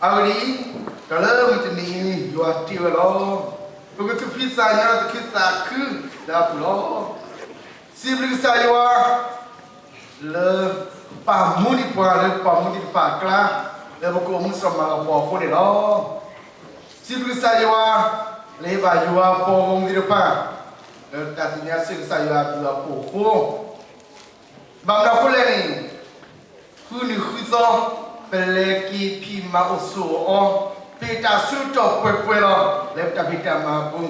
အဂ့ၢ်ဒ်အံၤ, တၢ်လၢမုၢ်တနံၤအံၤ ယွၤတ့ဝဲလီၤ. ပကသူၣ်ဖှံသးညီဒီးသူၣ်ခုသးခုလၢအပူၤလီၤ. စံးဘျုးကစၢ်ယွၤ လၢပာ်မူဒံးပှၤလၢပှၤမူသ့ၣ်တဖၣ်အကျါ, လၢပကအိၣ်မူစၢၤမၤလၤကပီၤအဃိန့ၣ်လီၤ. စံးဘျုးကစၢ်ယွၤ လၢဟ့ၣ်ဘၣ်ယွၤပှၤဂီၢ်မုၢ်သ့ၣ်တဖၣ် လၢတၢ်သ့ၣ်ညါဆၢကစၢ်ယွၤအဘျုးအဖှိၣ်အဃိ, ဘၣ်မနုၤအဃိလဲၣ်န့ၣ်, ဃုနံၤဃုသီ ပလဲၤက့ၤဖံးမၤအိၣ်ဆိးအီၤ, ပဟ့ၣ်တၢ်ဆၢကတီၢ်ပှဲၤပှဲၤလီၤ လၢပတၢ်ဖံးတၢ်မၤအပူၤ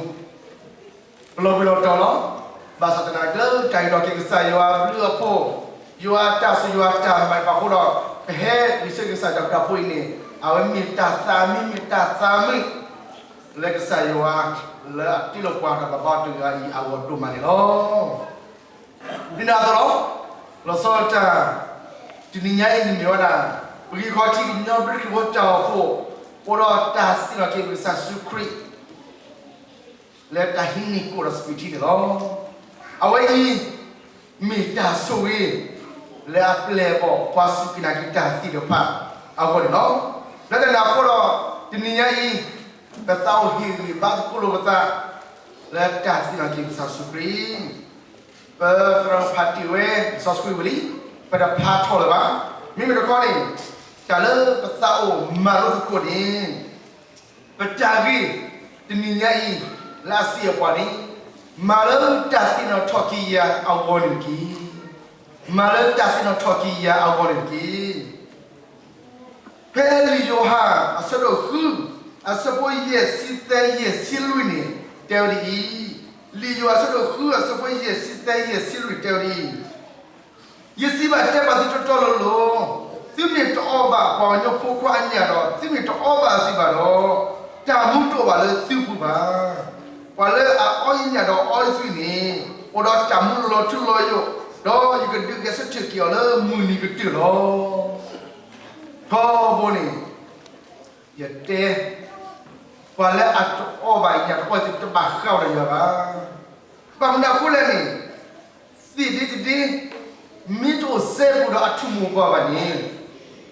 ပလီၤဘှံးလီၤတီၤလီၤ. ဘၣ်ဆၣ်သနာ်က့လၢတၢ်ဟ့ၣ်လီၤက့ၤကစၢ်ယွၤအဘျုးအဖှိၣ်, ယွၤအတၢ်ဆိၣ်ဂ့ၤ ယွၤအတၢ်မၤန့ၣ်အဃိဒီး, ပဟဲဂဲၤဆၢကစၢ်ယွၤတၢ်ဖှိၣ်အံၤန့ၣ်, အဝဲမ့ၢ်တၢ်သးမံ မ့ၢ်တၢ်သးမုာ် လၢကစၢ်ယွၤ လၢအတ့လီၤပှၤတၢ်ဘၣ်ဘါတဂၤအံၤအဂီၢ်ဒိၣ်မးန့ၣ်လီၤ. ဒ်န့ၣ်အသိးလီၤ, လီၤဆီဒၣ်တၢ် တနံၤညါအံၤန့ၣ်မ့ၢ်ဝဲဒၣ် ပဂံၢ်ခီထံးကညီဘျၢထံဖိတၢ်အိၣ်ဖှိၣ် အိၣ်ဒီးတၢ်သ့ၣ်နီၣ်က့ၤပကစၢ်ယ့ၣ်ၡူးခရံာ် လၢတၢ်ဟံးန့ၢ်ကိၣ်ဒီးစပံးထံန့ၣ်လီၤ. အဝဲအံၤ မ့ၢ်တၢ်ဆိၣ်ဂ့ၤ လၢအပျဲၢ်အဘီၣ်ပှၤစူၢ်က့ၤနာ်က့ၤတၢ်သ့ၣ်တဖၣ်အဂီၢ်န့ၣ်လီၤ. လၢတၢ်န့ၣ်အဃိဒီး တနံၤညါအံၤ ပသးအိၣ်ဟ့ၣ်ဂံၢ်ဘါသကိးလိာ်ပသး လၢတၢ်သ့ၣ်နီၣ်က့ၤပကစၢ်ယ့ၣ်ၡူးခရံာ် ပသရၣ်ဖးတ့ၢ်ဝဲ လံာ်စီဆှံဝံၤလံ, ပတဖးထီၣ်လၢၤဘၣ်. မ့မ့ၢ်တခီန့ၣ် တၢ်လၢပသးအိၣ်မၤလိသကိးန့ၣ်, ပတၢ်ဂ့ၢ်တနံၤညါအံၤ လၢအစံးအပှၤန့ၣ်, မၤလၢတၢ်သ့ၣ်နီၣ်ထီၣ်က့ၤယၤအဂီၢ်န့ၣ်တက့ၢ်. မၤလၢတၢ်သ့ၣ်နီၣ်ထီၣ်က့ၤယၤအဂီၢ်န့ၣ်တက့ၢ်. ဖဲလံာ်ယိၤဟၣ်အဆၢဒိၣ်ဃု အဆၢဖိယဲၢ်ဆံသၢ ယဲၢ်ဆံလွံၢ်န့ၣ် တဲဝဲဒ်အံၤ, လံာ်ယိၤဟၣ်အဆၢဒိၣ်ဃု အဆၢဖိယဲၢ်ဆံသၢ ယဲၢ်ဆံလွံၢ်တဲဝဲဒ်အံၤ, ယစံးဘၣ်တဲဘၣ်သုတီတီလိၤလိၤ, သုမ့ၢ်တအီၣ်ဘၣ်ပှၤကညီဖိခွါအညၣ်ဒီး သုမ့ၢ်တအီဘၣ်အသွံၣ်ဘၣ်ဒီး, တၢ်မူတအိၣ်ဘၣ်လၢသုပူၤဘၣ်. ပှၤလၢအအီယညၣ်ဒီးအီယသွံၣ်န့ၣ် အိၣ်ဒီးတၢ်မူလီၤထူလီၤယိာ်, ဒီးယကဒုးဂဲၤဆၢထၢၣ်က့ၤအီၤလၢမုၢ်နံၤကတၢၢ်လီၤ. ထီဘိန့ၣ် ယတဲ, ပှၤလၢအတအီဘၣ်ညၣ်တအီသွံၣ် တဘၣ်ဃးဒီးယွၤဘၣ်. ဘၣ်မနုၤအဃိလဲၣ်န့ၣ်, သ့ၣ်ဒ့တဒ့ မ့ၢ်တအိၣ်စဲဘူးဒီးအထူၣ်မိၢ်ပှၢ်ဘၣ်န့ၣ်,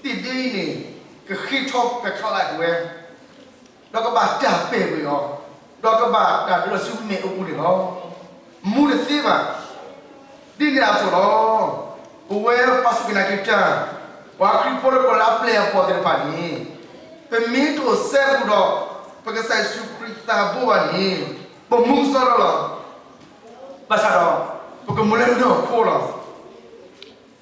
သ့ၣ်ဒ့အံၤန့ၣ် ကဃ့ထီၣ်ကချါလၢကဝဲ ဒီးကဘၣ်တၢ်ပဲာ်ကွံာ်အီၤ, ဒီးကဘၣ်တၢ်ဒုးလီၤဆူမဲးအူပူၤန့ၣ်လီၤ. မူတသ့ဘၣ်. ဒ်န့ၣ်အသိးလီၤ, ပဝဲပှၤစူၢ်က့ၤနာ်က့ၤတၢ်, ပှၤခရံာ်ဖိလၢကီၢ်လၢအပျဲၢ်အဘီၣ်သ့ၣ်တဖၣ်န့ၣ်, ပမ့ၢ်တအိၣ်စဲဘူးဒီး ပကစၢ်ယ့ၣ်ၡူးခရံာ်သးဘိဘၣ်န့ၣ်, ပမူကစီဒီလီၤ. ဘၣ်ဆၣ်ဒီး ပကမူလၢနီၢ်ခိလီၤ.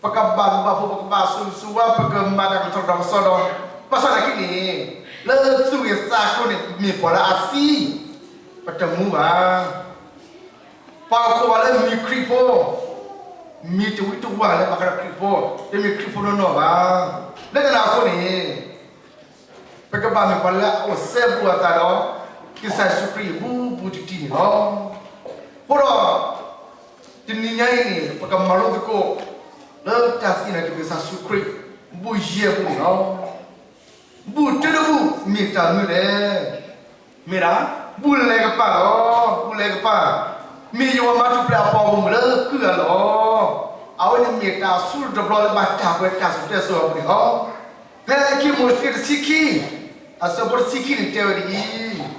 ပကဘၣ်မုာ်ဘၣ်ဖှိၣ်, ပကဘၣ်ဆိၣ်ဂ့ၤဆိၣ်ဝါ, ပကမၤတၢ်ကထီၣ်ကထီၣ်ကစီဒီ, ဘၣ်ဆၣ်သနာ်က့န့ၣ်, လၢသူၣ်ဂ့ၤသးကျိၤန့ၣ် မ့ၢ်ပှၤလၢအသံ, ပတမူဘၣ်. ပှၤကကိးပှၤလၢမ့ၢ်ခရံာ်ဖိ, မ့ၢ်တဝံတဝါလၢဘၣ်ဃးဒီးခရံာ်ဖိ, တမ့ၢ်ခရံာ်ဖိနီၢ်နီၢ်ဘၣ်. လၢတၢ်န့ၣ်အဃိန့ၣ် ပကဘၣ်မ့ၢ်ပှၤလၢအအိၣ်စဲဘူးအသးဒီး ကစၢ်ယ့ၣ်ၡူးခရံာ်အဘူးဘူးတံၢ်တံၢ်န့ၣ်လီၤ. အဃိဒီး တနံၤညါအံၤန့ၣ် ပကမၤလိသကိး လၢတၢ်သ့ၣ်နီၣ်က့ၤပကစၢ်ယ့ၣ်ၡူးခရံာ် ဘူးယဲၢ်ပူၤန့ၣ်လီၤ. ဘူးတၢတဘူး မ့ၢ်တၢ်မနုၤလဲၣ်. မ့ၢ်ဒၣ် ဘူးလဲၤကပၤလီၤ. ဘူးလဲၤကပၤ မ့ၢ်ယွၤမၤထူၣ်ဖျဲးအပှၤဂီၢ်မုၢ်လၢကုၢ်အလီၢ်, အဝဲန့ၣ်မ့ၢ်တၢ်ဆူၣ်တဘျီလၢဘၣ်တၢ်ကွဲးတၢ်စံၣ်တဲစိၤအပူၤန့ၣ်လီၤ. ဖဲခံမိၤၡ့တဆံခံ အဆၢဖိတဆံခံန့ၣ်တဲဝဲဒ်အံၤ,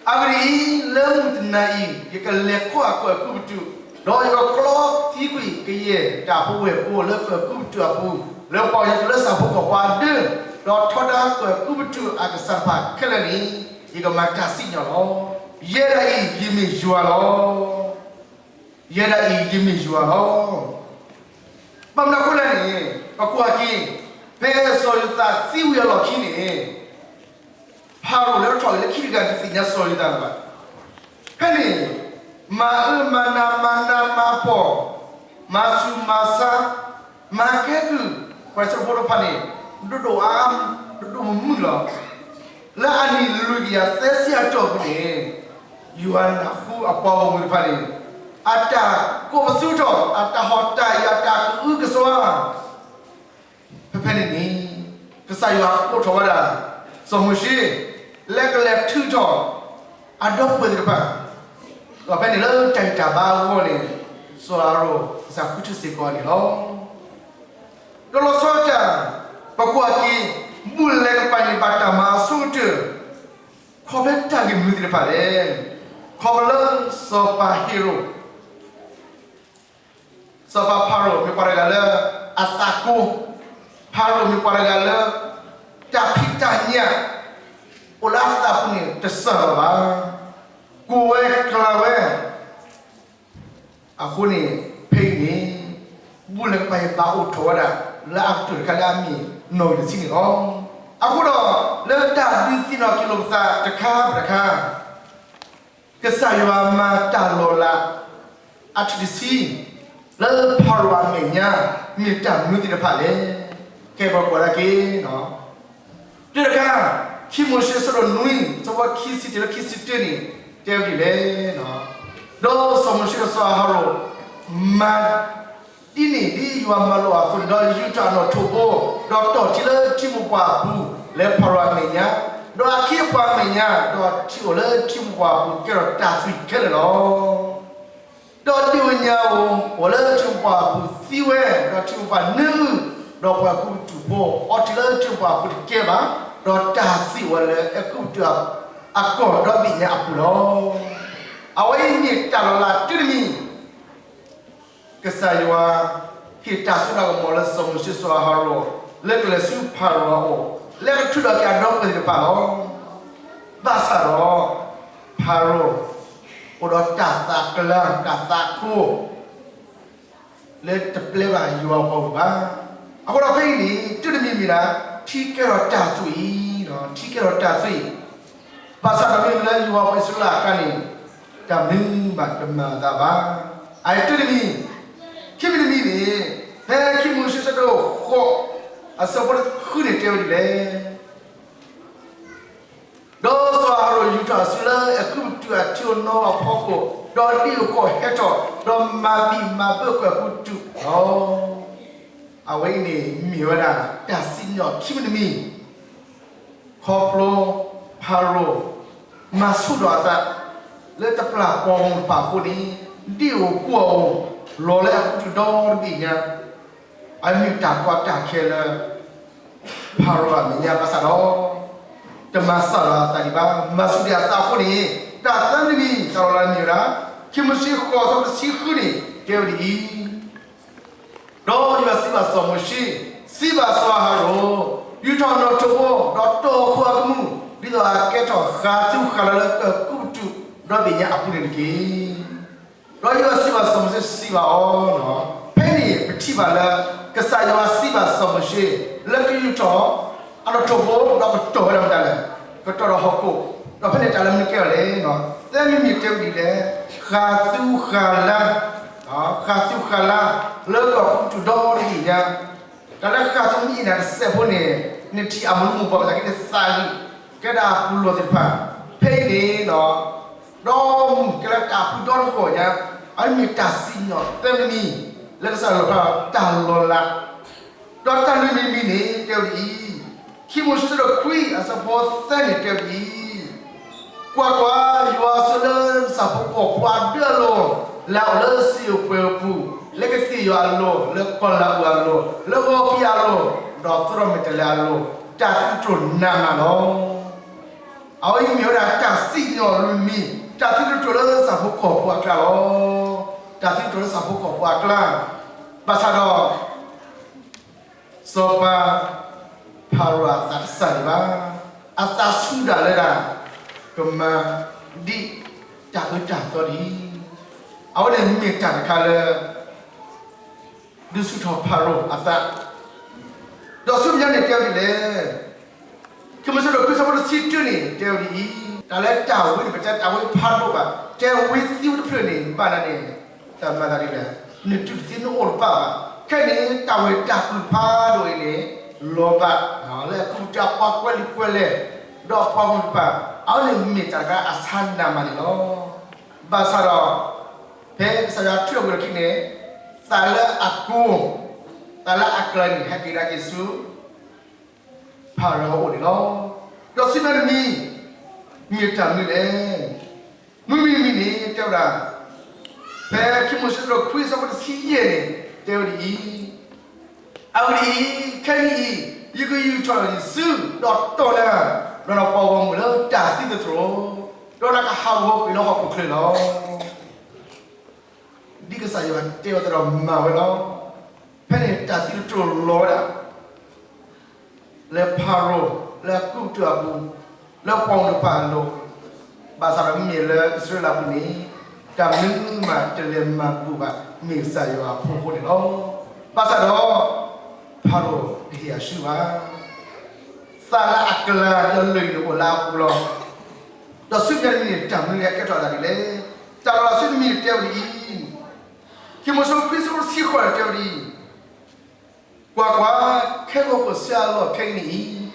အဂ့ၢ်ဒ်အံၤ, လၢမုၢ်တနၤအံၤ ယကလဲၤခီအကီၢ်အဲၤကူပတူး, ဒီးယကကျီသံကွံာ်ကယဲၢ်တၢ်ဖိဝဲၢ်ဖိလၢကီၢ်အဲၤကူပတူးအပူၤ, လၢပှၤကညီလၢဆၣ်ဖိကီၢ်ဖိအဒၢ, ဒီးထီဒါကီၢ်အဲၤကူပတူးအကစၢ်တဖၣ်ခဲလၢာ်န့ၣ် ယကမၤတၢ်စံၣ်ညီၣ်လီၤ. ယဲဒၣ်အံၤ ယမ့ၢ်ယွၤလီၤ. ယဲဒၣ်အံၤ ယမ့ၢ်ယွၤလီၤ. ဘၣ်မနုၤအဃိလဲၣ်န့ၣ် ပကွၢ်က့ၤ ဖဲစီၤယိၤသးသံဝံၤအလီၢ်ခံန့ၣ် ဖၤရိၤလၢထီၣ်ဂ့ၤလၢခံတဂၤ တသ့ၣ်ညါစီၤယိၤသးလၢၤဘၣ်. ဖဲန့ၣ် မၤအၢမၤနး မၤနးမၤဖှီၣ် မၤဆူးမၤဆါ မၤကဲကုၢ် ပှၤစၢဖှိၣ်တဖၣ်န့ၣ် ဒိၣ်ဒိၣ်အါအါ ဒိၣ်ဒိၣ်မုၢ်မုၢ်လီၤ. လၢအနံၣ်လွံၢ်ကယၤသၢဆံအတီၢ်ပူၤန့ၣ် ယွၤနၢ်ဟူအပှၤဂီၢ်မုၢ်တဖၣ်န့ၣ် အတၢ်ကိးပသူထီၣ် အတၢ်ဟီၣ်တၢ်ယၢၤ တၢ်ကအုကစွါ ဖဲဖဲန့ၣ်န့ၣ် ကစၢ်ယွၤကိးထီၣ်ဝဲဒၣ် စီၤမိၤၡ့ လၢကလဲၤထုးထီၣ် အဒီပုၢ်ဝဲၢ်သ့ၣ်တဖၣ်, ဒီးဖဲန့ၣ်လၢတၢ်ဂံၢ်တၢ်ဘါအဂီၢ်န့ၣ် စီၤအၤရိၣ် ကစၢ်ဃုထၢစ့ၢ်ကီးန့ၣ်လီၤ. ဒီးလီၤဆီဒၣ်တၢ် ပကွၢ်က့ၤ ဘူးလဲၤကပၤ ဘၣ်တၢ်မၤအဆိကတၢၢ် ခီဖျိတၢ်ဂ့ၢ်မနုၤသ့ၣ်တဖၣ်လဲၣ်. ခီဖျိလၢစီၤပၤဟ့ၤရိာ် စီၤပၤဖၤရိၤမ့ၢ်ပှၤတဂၤလၢ အသးကိၤ, ဖၤရိၤမ့ၢ်ပှၤတဂၤလၢ တၢ်ဖံးတၢ်ညၣ် အိၣ်လၢအသးပူၤန့ၣ်တစှၤလီၤဘၣ်, ကိၤဝဲကျၢၤဝဲ အဃိန့ၣ် ဖဲအံၤန့ၣ် ဘူၣ်လဲၤကပၤအံၤဘၣ်အိၣ်ထီၣ်ဝဲဒၣ် လၢအကတၢၢ်တခါလၢအမ့ၢ်နီၣ်ဂံၢ်တဆံန့ၣ်လီၤ. အဃိဒီး လၢတၢ်ဒုးသ့ၣ်နီၣ်က့ၤလိာ်ပသးတခါဘၣ်တခါ ကစၢ်ယွၤမၤတၢ်လီၤလး အထံၣ်တဆံ လၢဖၤရိၤအမဲာ်ညါ မ့ၢ်တၢ်မနုၤသ့ၣ်တဖၣ်လဲၣ်. ကဲပကွၢ်ဒၣ်က့ၤ တၢ်တခါ ခံမိၤၡ့အဆၢဒိၣ်နွံ အဆၢဖိခံဆံတုၤလၢခံဆံတၢန့ၣ် တဲဝဲဒ်လဲၣ်. ဒီးစီၤမိၤၡ့ဒီးစီၤအၤဟရိၣ် မၤဒ်န့ၣ်ဒ်ယွၤမၢလီၤအသိးန့ၣ် ဒီးယူာ်ထီၣ်အနီၣ်ထိးဘိ ဒီးတီၢ်ထံလၢထံမိၢ်ပှၢ်အပူၤ လၢဖၤရိၤအမဲာ်ညါ, ဒီးအခ့အပှၤအမဲာ်ညါ, ဒီးထံအိၣ်လၢထံမိၢ်ပှၢ်အပူၤကဲထီၣ်တၢ်သွံၣ်ခဲလၢာ်လီၤ. ဒီးဒ့ၣ်ဧိၤညၣ်ဧိၤ အိၣ်လၢထံမိၢ်ပှၢ်အပူၤသံဝဲ, ဒီးထံမိၢ်ပှၢ်နၢအုၣ်, ဒီးပှၤကူပတူးဖိအီထံလၢထံမိၢ်ပှၢ်အပူၤတကဲဘၣ်, ဒီးတၢ်သွံၣ်အိၣ်ဝဲလၢအဲၤကူပတူးအကီၢ်ဒီဘ့ၣ်ညါအပူၤလီၤ. အဝဲအံၤမ့ၢ်တၢ်လီၤလးတၢ်တမံၤ ကစၢ်ယွၤ ဟ့ၣ်တၢ်စိတၢ်ကမီၤလၢစီၤမိၤၡ့စီၤအၤဟရိၣ် လၢကလဲၤဆူဖၤရိၤအအိၣ် လၢကထုးထီၣ်က့ၤအဒီပုၢ်ဝဲၢ်သ့ၣ်တဖၣ်လီၤ. ဘၣ်ဆၣ်ဒီး ဖၤရိၤ အိၣ်ဒီးတၢ်သးကလၤ တၢ်သးကိၤ လၢတပျဲဘၣ်ယွၤအပှၤအိၣ်ဘၣ်. အဃိဒီးဖဲအံၤန့ၣ် တၢ်တမံၤမ့ၢ်ဒၣ် ထံကဲထီၣ်တၢ်သွံၣ်, ထံကဲထီၣ်တၢ်သွံၣ် ဘၣ်ဆၣ်ဒီးမ့မ့ၢ်လၢယွၤပှၤအံၣ်စရ့လးအကျါန့ၣ် တၢ်မနုၤဘၣ်တမၤအသးဘၣ်. အတၢ်တမံၤ, ခံမံၤတမံၤန့ၣ် ဖဲခံမိၤၡ့ဆၢဒိၣ်ဃိး အဆၢဖိတဆံဃုန့ၣ်တဲဝဲဒ်လဲၣ်. ဒီးစီၤအၤဟရိၣ်ယူာ်ထီၣ်အစုလၢအဲၤကူပတူးအထံအိၣ်နီၤအဖီခိၣ်, ဒီးဒ့ၣ်ဧိၤကီၢ်ဟဲထီၣ်, ဒီးမၤဘံၣ်မၤဘၢကွံာ်အဲၤကူပတူးလီၤ. အဝဲအံၤန့ၣ်မ့ၢ်ဝဲဒၣ် တၢ်စံၣ်ညီၣ်ခံမံၤတမံၤ ခီဖျိ ဖၤရိၤ မၤဆူၣ်ထီၣ်အသး လၢတပျၢ်ပိာ်မုၣ်တဖၣ်အဃိန့ၣ် ဒ့ၣ်ဧိၤကီၢ်ဧိၤ လီၤလၢအဲၤကူပတူးဒီတဘ့ၣ်ညါ, အမ့ၢ်တၢ်ကီတၢ်ခဲလၢ ဖၤရိၤအမဲာ်ညါဘၣ်ဆၣ်ဒီး တမၤစှၤလီၤအသးဒံးဘၣ်, မၤဆူၣ်ဒံးအသးအဃိန့ၣ် တၢ်သၢမံၤတမံၤ တၢ်လီၤလးမ့ၢ်ဝဲဒၣ် ခံမိၤၡ့ဃိးဆၢဖိတဆံဃုန့ၣ် တဲဝဲဒ်အံၤ ဒီးယွၤစံးဘၣ်စီၤမိၤၡ့, စံးဘၣ်စီၤအၤဟရိၣ်, ယူာ်ထီၣ်နီၣ်ထိးဘိ, ဒီးတီၢ်ခိအကမူၣ်, ဒ်သိးအကဲထီၣ်ဃးသူဃးလၤလၢကကူပတူးဒီဘ့ၣ်ညါအပူၤန့ၣ်တက့ၢ်. ဒီးယွၤစံးဘၣ်စီၤမိၤၡ့စံးဘၣ်အီၤ, ဖဲန့ၣ်ပထံၣ်ဘၣ်လၢ ကစၢ်ယွၤစံးဘၣ်စီၤမိၤၡ့ လၢကယူာ်ထီၣ်အနီၣ်ထိးဘိ ဒီးကတီၢ်ဝဲဒၣ်မတၤလဲၣ်, ကတီၢ်ဒီးဟီၣ်ခိၣ်, ဒီးဖဲန့ၣ်တၢ်လၢမနုၤကဲထီၣ်လဲၣ်, သၢမံၤမံၤတဲဝဲဒ်လဲၣ်, ဃးသူဃးလၤ ဃးသူဃးလၤ လၢကီၢ်ကူပတူးဒီတဘ့ၣ်ညါ, တၢ်လၢဃးသူမ့ၢ်အံၤန့ၣ် တစဲးဖိန့ၣ် နထံၣ်အမိၢ်မူၢ်ဘီၣ်ပသးက့ၤန့ၣ်သးဂံၢ် ကဲဒၣ်အပူၤလီၢ်သ့ၣ်တဖၣ်, ဖဲအံၤန့ၣ် ဒီမုၢ်ကဲလၢတၢ်ဖုဒီတဂီၢ်ညါ, အမ့ၢ်တၢ်စံၣ်ညီၣ်သၢမံၤမံၤ လၢကစၢ်လီၣ်ဖျါတၢ်လီၤလး, ဒီးတၢ်လွံၢ်မံၤမံၤန့ၣ် တဲဝဲဒ်အံၤ, ခံမိၤၡ့ဆၢဒိၣ်ခွံ အဆၢဖိသၢန့ၣ်တဲဝဲဒ်အံၤ, ကွၢ်ကွၢ်, ယွၤဆိလၢနဆၣ်ဖိကီၢ်ဖိအဒၢအလိၤ, လၢအအိၣ်လၢစံယိၣ်ပှဲၤပူၤ, လၢကသ့ၣ်ယွၤအလိၤ, လၢကီၢ်လၤအူအလိၤ, လၢဂီၤဖံးအလိၤ, ဒီးသရိာ်မဲာ်တဲးလဲးအလိၤ, တၢ်သံသတြိာ်နးမးလီၤ. အဝဲအံၤမ့ၢ်ဝဲဒၣ်တၢ်စံၣ်ညီၣ်လွံၢ်မံၤ, တၢ်သံသတြိာ်လၢဆၣ်ဖိကီၢ်ဖိအကျါလီၤ. တၢ်သံသတြိာ်လၢဆၣ်ဖိကီၢ်ဖိအကျါ, ဘၣ်ဆၣ်ဒီး စီၤပၤဖၤရိၤအသးတစၢ်ဒံးဘၣ်, အသးဆူၣ်ဒၣ်လဲာ်ဒၣ် ကမၤဒ်တၢ်အၢတၢ်သီဒ်အံၤ, အဝဲန့ၣ်မ့ၢ်တၢ်တခါလၢ ဒုးဆူၣ်ထီၣ်ဖၤရိၤအသး, ဒီးဆူမဲာ်ညါန့ၣ်တဲဝဲဒ်လဲၣ်, ခံမိၤၡ့ဆၢဒိၣ်ခွံဆၢဖိတဆံတၢန့ၣ် တဲဝဲဒ်အံၤ, တၢ်လၢတၢ်ဝံန့ၣ် ပတဲတၢ်ဝံဖးဒိၣ်ဘၣ်, တဲဝံသံဝံတဖျၢၣ်န့ၣ် ဘၣ်နၤန့ၣ် တၢ်မၤသးဒ်လဲၣ်, နတူၢ်တသ့နအိၣ်တဘၣ်ဘၣ်, ခဲန့ၣ် တၢ်ဝံတၢ်ကုၢ်ဖးဒိၣ်အံၤန့ၣ် လီၤဘၣ်, လၢအကူပတူးအပှၤကွဲးလံာ်ကွဲးလဲၢ်, ဒီးအပှၤဂီၢ်တဖၣ်, အဝဲန့ၣ်မ့ၢ်တၢ်တခါအဆါနးမးန့ၣ်လီၤ. ဘၣ်ဆၣ်ဒီး ဖဲကစၢ်ယွၤထုးထီၣ်ကွံာ်လီၢ်ခံန့ၣ်, သးလၢအကိၤ, သးလၢအကျၢၤန့ၣ် ဟဲက့ၤကဒါက့ၤဆူ ဖၤရိၤအအိၣ်န့ၣ်လီၤ. ဒီးဆူမဲာ်ညါတမံၤ, မ့ၢ်တၢ်မနုၤလဲၣ်. မုၢ်မံၤတမံၤန့ၣ် တဲဝဲဒၣ်, ဖဲခံမိၤၡ့ဆၢဒိၣ်ခွံဆၢဖိတဆံယဲၢ်န့ၣ် တဲဝဲဒ်အံၤ, အဂ့ၢ်ဒ်အံၤ, ခဲကနံၣ်အံၤ, ယကယူာ်ထီၣ်ယစု ဒီးတီၢ်နၤ, ဒီးနပှၤဂီၢ်မုၢ်လၢတၢ်သံသတြိာ်, ဒီးနကဟးဂီၤကွံာ်လၢဟီၣ်ခိၣ်ချၢလီၤ. ဒ်ကစၢ်ယွၤတဲအသိးဒီးမၤဝဲလီၤ. ဖဲန့ၣ်တၢ်သံသတြိာ်လီၤဝဲဒၣ် လၢဖၤရိၤ လၢအကုၢ်အပှၤ လၢပှၤဂီၢ်မုၢ်တဖၣ်အလိၤ, ဘၣ်ဆၣ်ဒီးမ့မ့ၢ်လၢအံၣ်စရ့လးအပူၤန့ၣ် တၢ်မနုၤမးတလဲၤမၤဘူၣ်ဘၣ် မ့ၢ်ကစၢ်ယွၤအဖိအဃိန့ၣ်လီၤ. ဘၣ်ဆၣ်ဒီး ဖၤရိၤတဟ့ၣ်အစုဘၣ်. သးလၢအကျါဒီးလၢၢ်အံၤန့ၣ်အိၣ်လၢအပူၤလီၤ. ဒီးဆူမဲာ်ညါတမံၤန့ၣ် တၢ်မနုၤအကဲထီၣ်အသးဒ်လဲၣ်. တၢ်လီၤလးဆူတမံၤန့ၣ်တဲဝဲဒ်အံၤ, ခံမိၤရှ့ ခံဆံဃိးန့ၣ်တဲဝဲဒ်အံၤ, ကွၢ်ကွၢ်, ခဲဂီၤခိၣ်ဆၢအလီၢ်ခဲကနံၣ်အံၤ,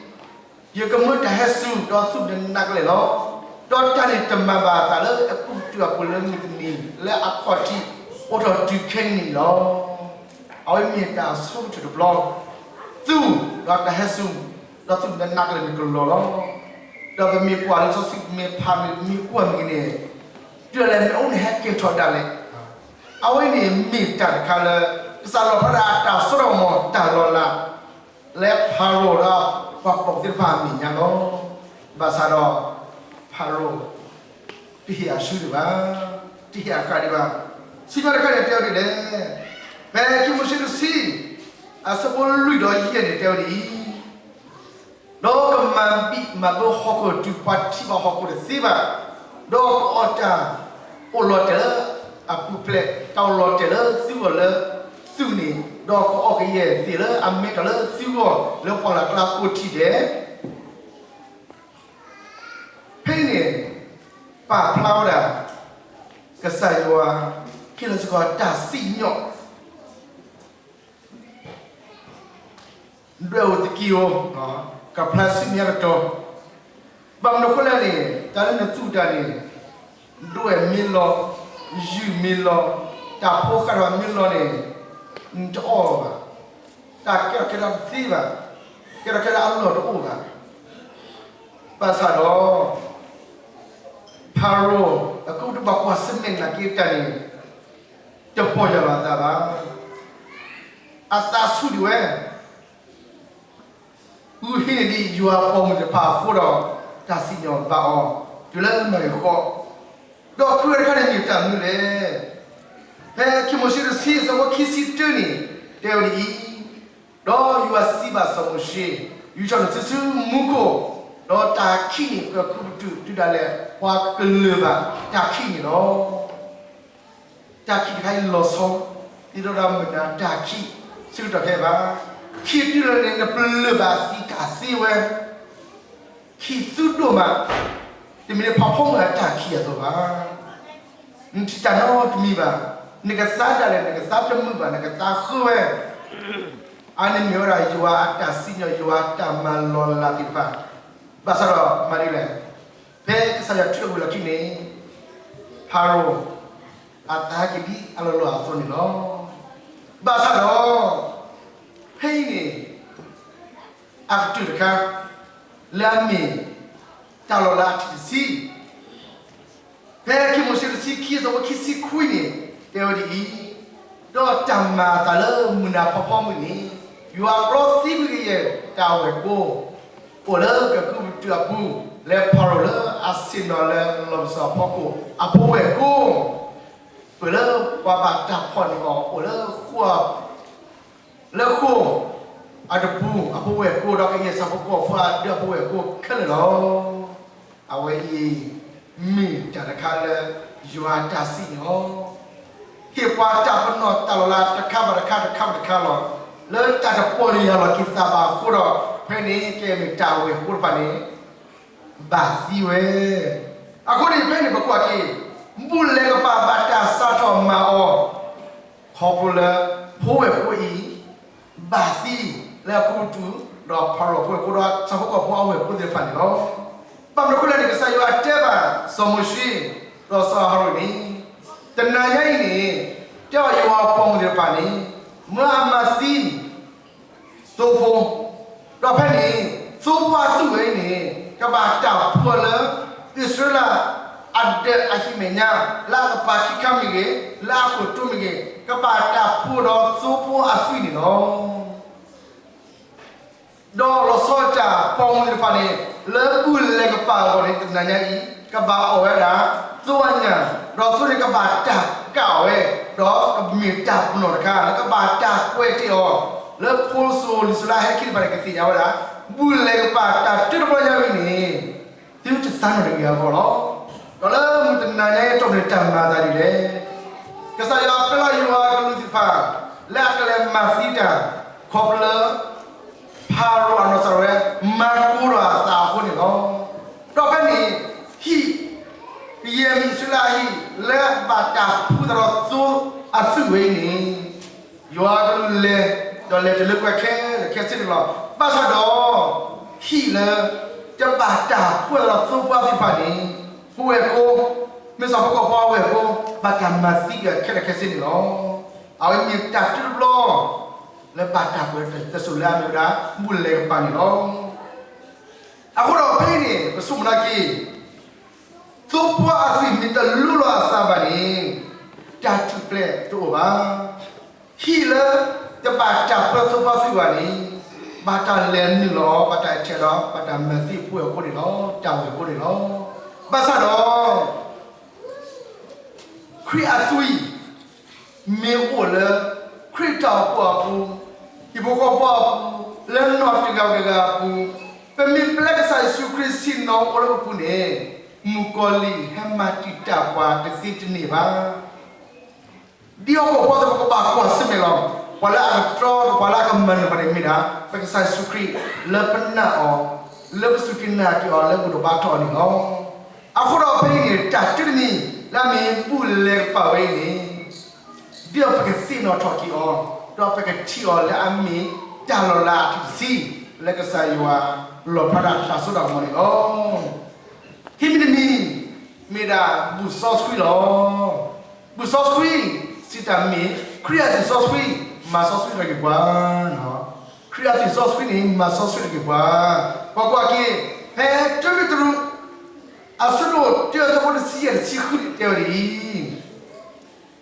ယကမၢတၢ်ဟဲစူၤဒီးသူၣ်နးနးကလဲာ်လီၤ. ဒီးတၢ်န့ၣ်တမၤဘၣ်အသးလၢအဲၤကူပတူးအပူၤလၢမုၢ်တနံၤလၢအခီၣ်ထံးအိၣ်ထီၣ်တုၤခဲကနံၣ်အံၤလီၤ. အဝဲမ့ၢ်တၢ်အဆိကတၢၢ်တဘျီ, သူၣ်ဒီးတၢ်ဟဲစူၤ, ဒီးသူၣ်နးနးကလဲာ်န့ၣ်ကလီၤလီၤ. ဒီးပမ့ၢ်ကွၢ်လံာ်စီဆှံ ပမ့ၢ်ဖးမ့ၢ် ပမ့ၢ်ကွၢ်မ့ၢ်ဂ့ၤန့ၣ်, တုၤဒၣ်လဲာ်မ့ၣ်အူန့ၣ်ဟဲကဲထီၣ်ဒၣ်လဲာ်. အဝဲန့ၣ်မ့ၢ်တၢ်တခါလၢ ကစၢ်လီၣ်ဖျါဒၣ်တၢ်စိတၢ်ကမီၤတၢ်လီၤလး လၢဖၤရိၤဒီးပှၤကိးသ့ၣ်တဖၣ်အမဲာ်ညါလီၤ. ဘၣ်ဆၣ်ဒီး ဖၤရိၤ တဟ့ၣ်အစုဒံးဘၣ်, တဟ့ၣ်အဃၣ်ဒံးဘၣ်. စံးဘၣ်တခါန့ၣ်တဲဝဲဒ်လဲၣ်. ဖဲခံမိၤရှ့တဆံ အဆၢဖိလွံၢ်ဒီးယဲၢ်န့ၣ် တဲဝဲဒ်အံၤ, ဒီးကမၤဘံၣ်မၤဘၢဟီၣ်ခိၣ်တုၤပှၤထံၣ်ဘၣ်ဟီၣ်ခိၣ်တသ့ဘၣ်, ဒီးကအီၣ်တၢ်အိၣ်လီၤတဲာ်လၢအပူၤဖျဲး, တၢ်အိၣ်လီၤတဲာ်လၢသုဂီၢ်လၢသုးန့ၣ်, ဒီးကအီၣ်ကယဲၢ်သ့ၣ်လၢအမဲထီၣ်လၢသုဂီၢ်လၢပှၢ်လၢ်ကျါကိးထံၣ်ဒဲး ဖဲအံၤန့ၣ် ပာ်ဖျါဝဲဒၣ် ကစၢ်ယွၤ ဟ့ၣ်လီၤစ့ၢ်ကီးတၢ်စံၣ်ညီၣ် ဒွဲၣ်အူသကံၢ်ဧိၤ, ကဖျါဆူမဲာ်ညါကတီၢ်, ဘၣ်မနုၤအဃိလဲၣ်န့ၣ် တၢ်လၢနသူၣ်တၢ်န့ၣ် ဒွဲၣ်မ့ၢ်လီၤ, ယုၢ်မ့ၢ်လီၤ, တၢ်ဖိဃၢ်တဖၣ်မ့ၢ်လီၤန့ၣ် နတအီၣ်ဘၣ်, တၢ်ကဲထီၣ်ကဲထီၣ်တသ့ဘၣ်, ကဲထီၣ်ကဲထီၣ်အလီၢ်တအိၣ်ဘၣ်. ဘၣ်ဆၣ်ဒီး ဖၤရိၤ အကုၢ်တဘၣ်ကွၢ်ဆၢၣ်မဲာ်နာ်က့တၢ်န့ၣ် တပီၢ်ယၢ်လီၤအသးဘၣ်. အသးဆူၣ်ဒံးဝဲ, ဃုဟံးန့ၢ်ဒံးယွၤအပိာ်မုၣ်တဖၣ်အဃိဒီး တၢ်စံၣ်ညီၣ်ဘၣ်အီၤ တုၤလၢမၤဂ့ၤဃီ, ဒီးခုဝဲတခါန့ၣ်မ့ၢ်တၢ်မနုၤလဲၣ်. ဖဲခံမိၤရှ့တဆံ အဆၢဖိခံဆံတၢန့ၣ် တဲဝဲဒ်အံၤ, ဒီးယွၤစံးဘၣ်စီၤမိၤရှ့, ယူာ်ထီၣ်နစုဆူမူခိၣ်, ဒီးတၢ်ခံးန့ၣ် ပှၤခူၣ်ပတုာ်တုၤဒၣ်လဲာ် ပှၤကလၢၢ်ဘၣ်တၢ်ခံးန့ၣ်လီၤ. တၢ်ခံးတခါအံၤလီၤဆီ, ဒ်သိးဒီးမုၢ်နၤတၢ်ခံး ဆၢကတီၢ်ခဲအံၤဘၣ်. ခံးတုၤလီၤန့ၣ် နပလၢၢ်ဘၣ်သံတၢ်သ့ဝဲ, ခံးသူဒိၣ်မး, တမ့ၢ်လၢဖးဖီမုၢ်အတၢ်ခံးအသိးဘၣ်. နထံၣ်တၢ်နီတမံၤဘၣ်, နကသါဒၣ်လဲာ် နကသါတမုာ်ဘၣ် နကသါဃၢဝဲ, အန့ၣ်မ့ၢ်ဝဲဒၣ်ယွၤအတၢ်စံၣ်ညီၣ် ယွၤအတၢ်မၤလီၤလးသ့ၣ်တဖၣ်. ဘၣ်ဆၣ်ဒီးမၤဒ်လဲၣ်, ဖဲကစၢ်ယွၤထုးထီၣ်ကွံာ်လီၢ်ခံန့ၣ်, ဖၤရိၤ အသးဟဲက့ၤဒ်အလီၢ်လီၢ်အသိးန့ၣ်လီၤ. ဘၣ်ဆၣ်ဒီး ဖဲအံၤန့ၣ် အကတၢၢ်တခါ လၢအမ့ၢ်တၢ်လီၤလးအထံၣ်တဆံ, ဖဲခံမိၤရှ့တဆံခံ အဆၢဖိခံဆံခွံန့ၣ် တဲဝဲဒ်အံၤ, ဒီးတၢ်မၤအသးလၢမုၢ်နၤဖးဖီမုၢ်န့ၣ်, ယွၤကြီသံကွံာ်ကယဲၢ်တၢ်ဝဲၢ်ကိ အိၣ်လၢကကုၢ်ပတုာ်အပူၤ, လၢဖၤရိၤလၢအဆ့ၣ်နီၤလၢလီၢ်ပစီၤအဖီခိၣ်အဖိဝဲၢ်ကိ, ပှၤလၢပှၤဘၣ်တၢ်ဖီၣ်န့ၢ်အီၤအိၣ်လၢဃိ လၢဃိ အတပူၤ အဖိဝဲၢ်ကိ ဒီးကယဲၢ်ဆၣ်ဖိကီၢ်ဖိအဒၢးအဖိဝဲၢ်ကိခဲလၢာ်လီၤ. အဝဲအံၤ မ့ၢ်တၢ်တခါလၢ ယွၤအတၢ်စံၣ်ညီၣ် ဟ့ၣ်ပှၤတၢ်ပနီၣ်တၢ်လီၤလးတခါဘၣ်တခါ တခါဘၣ်တခါလီၤ. လၢတၢ်တပီၢ်ယၢ်လီၤက့ၤသးဘၣ်အဃိဒီး ဖဲန့ၣ်ကဲမ့ၢ်တၢ်ဝဲၢ်ကိတဖၣ်န့ၣ် ဘၣ်သံဝဲ. အဃိန့ၣ်ဖဲန့ၣ်ပကွၢ်က့ၤ ဘူၣ်လဲၤကပာ်ဘၣ်တၢ်စးထီၣ်မၤအီၤ ခီဖျိလၢ ဖိဝဲၢ်ကိအံၤ ဘၣ်သံလၢအကုၢ်ပတုာ် ဒီးဖၤရိၤဖိဝဲၢ်ကိဒီးဆၣ်ဖိကီၢ်ဖိအဝဲၢ်ကိသ့ၣ်တဖၣ်န့ၣ်လီၤ. ဘၣ်မနုၤအဃိလဲၣ်န့ၣ် ကစၢ်ယွၤတဲဘၣ်စီၤမိၤၡ့ ဒီးစီၤအၤဟရိၣ်န့ၣ်, တနၤညါအံၤန့ၣ် တဲအီၤယွၤအပိာ်မုၣ်သ့ၣ်တဖၣ်န့ၣ် မၢအမၤသံ သိဖိ, ဒီးဖဲန့ၣ် သိဖိအသွံၣ်ဝဲအံၤန့ၣ် ကဘၣ်တၢ်ဖှူအီၤလၢ အံၣ်စရ့လးအဒၢးအဟံၣ်မဲာ်ညါ, လၢအကပၤခံခါမ့ၢ်ဂ့ၤ, လၢအခိၣ်တိမ့ၢ်ဂ့ၤ, ကဘၣ်တၢ်ဖှူအီၤဒီးသိဖိအသွံၣ်န့ၣ်လီၤ. ဒီးလီၤဆီဒၣ်တၢ်ပိာ်မုၣ်သ့ၣ်တဖၣ်န့ၣ် လၢဘူၣ်လဲၤကပာ်အဂီၢ်န့ၣ် တနၤညါအံၤ ကဘၣ်အီၣ်ဝဲဒၣ် သိအညၣ်, ဒီးသိန့ၣ်ကဘၣ်တၢ်ကးအီၣ်ဝဲ, ဒီးကမ့ၢ်တၢ်ပနီၣ်တခါ လၢကဘၣ်တၢ်ကွဲးတ့ၢ်အီၤ, လၢဖိစိၤလံာ်စီဆှံဟဲခံတဖၣ်န့ၣ် ကသ့ၣ်ညါဝဲဒၣ် ဘူၣ်လဲၤကပာ်တၢ်တုၤတဘျီညါအံၤန့ၣ် သုတသးနီၣ်တဂ့ၤအဂီၢ်လီၤ. ဒီးလၢမုၢ်တနၤညါအံၤအတီၢ်ပူၤန့ၣ် တၢ်မၤအသးဒ်လဲၣ်. ကစၢ်ယွၤပျဲလီၤယွၤအကလူးသ့ၣ်တဖၣ် လၢအကလဲၤမၤသံတၢ် ခီဖျိလၢ ဖၤရိၤအနီၢ်ကစၢ်ဒၣ်ဝဲ မၤကိၤဒီးအသးအဃိန့ၣ်လီၤ. ဒီးဖဲန့ၣ် ဟံၣ် ကယဲၢ်မံၤအံၣ်စရ့လးအဟံၣ် လၢအဘၣ်တၢ်ဖှူသးဒီးသိအသွံၣ်ဝဲအံၤန့ၣ် ယွၤအကလူးလဲၤ ဒီးလဲၤတုၤလၢကွဲၢ်ခဲလၢာ်ခဲဆ့န့ၣ်လီၤ. ဘၣ်ဆၣ်ဒီး ဟံၣ်လၢ တဘၣ်တၢ်ဖှူသးဒီးသိပှၢ်သ့ၣ်တဖၣ်န့ၣ် ပဝဲၢ်ကိ မ့ၢ်စီၤဖိကီၢ်ဖိအဝဲၢ်ကိ ဘၣ်တၢ်မၤသံကွံာ်ခဲလၢာ်ခဲဆ့န့ၣ်လီၤ. အဝဲမ့ၢ်တၢ်တုၤတဘျီ လၢဘၣ်တၢ်ကွဲးတစိၤလၢအမ့ၢ်ဝဲဒၣ် ဘူၣ်လဲၤကပာ်န့ၣ်လီၤ. အဃိဒီးဖဲအံၤန့ၣ် ပဆိကမိၣ်နာ်က့ သိပှၢ်အသွံၣ်မ့ၢ်တလူလီၤအသးဘၣ်န့ၣ် တၢ်ထူၣ်ဖျဲးတအိၣ်ဘၣ်. ဟံၣ်လၢ တဘၣ်တၢ်ဖှူသိပှၢ်သွံၣ်ဘၣ်န့ၣ် ဘၣ်တၢ်လဲၤနုာ်လီၤ ဘၣ်တၢ်အဲၣ်ထဲးဒီး ဘၣ်တၢ်မၤသံပဝဲၢ်ကိန့ၣ်လီၤ တၢ်ဝဲၢ်ကိန့ၣ်လီၤ. ဘၣ်ဆၣ်ဒီး ခရံာ်အသွံၣ် မ့ၢ်အိၣ်လၢ ခရံာ်တၢ်အိၣ်ဖှိၣ်အပူၤ, ဟံၣ်ဖိဃီဖိအပူၤ, လၢနီၢ်တဂၤဂ့ၤဂၤအပူၤ, ပမ့ၢ်ပျဲကစၢ်ယ့ၣ်ၡူးခရံာ်ဆ့ၣ်နီၤအိၣ်လၢပပူၤန့ၣ် မုၣ်ကီၤလံၢ်ဟဲမၤတံာ်တာ်ပှၤတသ့တန့ၢ်ဘၣ်. ဒ်ဟီၣ်ခိၣ်ဖိသ့ၣ်တဖၣ်ကဘၣ်ကွၢ်ဆၢၣ်မဲာ်လီၤ. ပှၤလၢအကတြီ ပှၤလၢအကမၤနၢၤပှၤန့ၣ်မ့ၢ်ဒၣ် ပကစၢ်ယ့ၣ်ၡူးခရံာ် လၢပနာ်အီၤ, လၢပစူၢ်က့ၤနာ်က့ၤအီၤ လၢဘူၣ်ထီၣ်ဘါထီၣ်အီၤန့ၣ်လီၤ. အဃိဒီးဖဲအံၤန့ၣ် တၢ်တုတမံၤ လၢအမ့ၢ်ဘူၣ်လဲၤကပာ်ဝဲအံၤန့ၣ် ဒ်သိးပကသ့ၣ်နီၣ်ထီၣ်က့ၤအီၤ, ဒီးပကထံၣ်အီၤလၢအမ့ၢ်တၢ်လီၤလးအထံၣ်တဆံ လၢကစၢ်ယွၤလီၣ်ဖျါဒၣ်တၢ်စိတၢ်ကမီၤန့ၣ်လီၤ. ခံမံၤတမံၤ မ့ၢ်ဒၣ်ဘူၣ်စီဆှံလီၤ. ဘူၣ်စီဆှံ စံးတၢ်မ့ၢ် ခရံာ်အသွံၣ်စီဆှံ မၤစီဆှံထီၣ်က့ၤပှၤ, ခရံာ်အသွံၣ်စီဆှံန့ၣ် မၤစီဆှံထီၣ်က့ၤပှၤ, ပှၤကွၢ်က့ၤ ဖဲတၢပ့းတရူး အဆၢဒိၣ်တၢ အဆၢဖိတဆံယဲၢ် တဆံဃုန့ၣ် တဲဝဲဒ်အံၤ,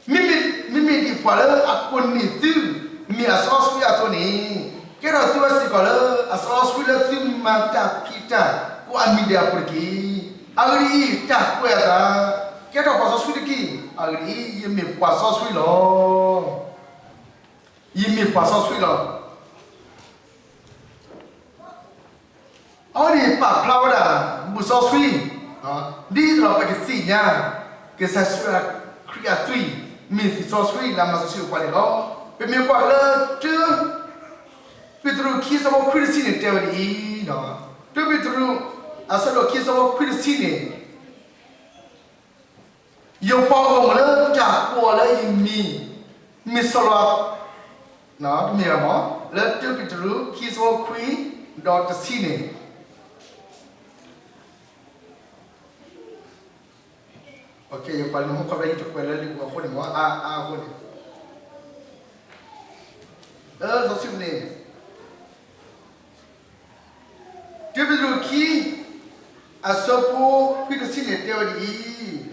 မ့မ့ၢ်ဒ်ပှၤလၢအကိးန့ၢ်သု မ့ၢ်အစီဆှံအသိးန့ၣ်, ကဲထီၣ်သုဝဲစ့ၢ်ကီးလၢအစီဆှံလၢသုမၤတၢ်ဖံးတၢ်ကိးအမံၤဒဲးအပူၤတက့ၢ်. အဂ့ၢ်ဒ်အံၤ, တၢ်ကွဲးအသး, ကဲထီၣ်ပှၤစီဆှံတက့ၢ်. အဂ့ၢ်ဒ်အံၤ, ယမ့ၢ်ပှၤစီဆှံလီၤ. ယမ့ၢ်ပှၤစီဆှံလီၤ. အဝဲန့ၣ်ပာ်ဖျါဝဲဒၣ် ဘူၣ်စီဆှံ, ဒ်သိးဒီးပကသ့ၣ်ညါ ကစၢ်ယ့ၣ်ၡူးခရံာ်အသွံၣ် မ့ၢ်သွံၣ်စီဆှံလၢအမၤစီဆှံပှၤန့ၣ်လီၤ. ပမ့ၢ်ကွၢ်လၢ တၢ ပ့းတရူးခံဆၢဖိခွံတဆံန့ၣ် တဲဝဲဒ်အံၤ, တၢပ့းတရူး အဆၢဒိၣ်ခံဆၢဖိခွံတဆံန့ၣ် ယပှၤဂီၢ်မုၢ်လၢတၢ်ကိးအီၤလၢယမံၤ မ့ၢ်စီၤလီၤ, တမ့ၢ်ဘၣ်မး, လၢတၢပ့းတရူး ခံဆၢဖိခွံ ဒီးတဆံန့ၣ်, ယပှၤလၢမူခိၣ်ဖဲယတကွဲးလၢလံာ်ပူၤအဃိန့ၣ်မး အါအါအဃိန့ၣ်, လၢစီဆှံန့ၣ် တၢပ့းတရူးခံ အဆၢဖိခွံတဆံန့ၣ် တဲဝဲဒ်အံၤ,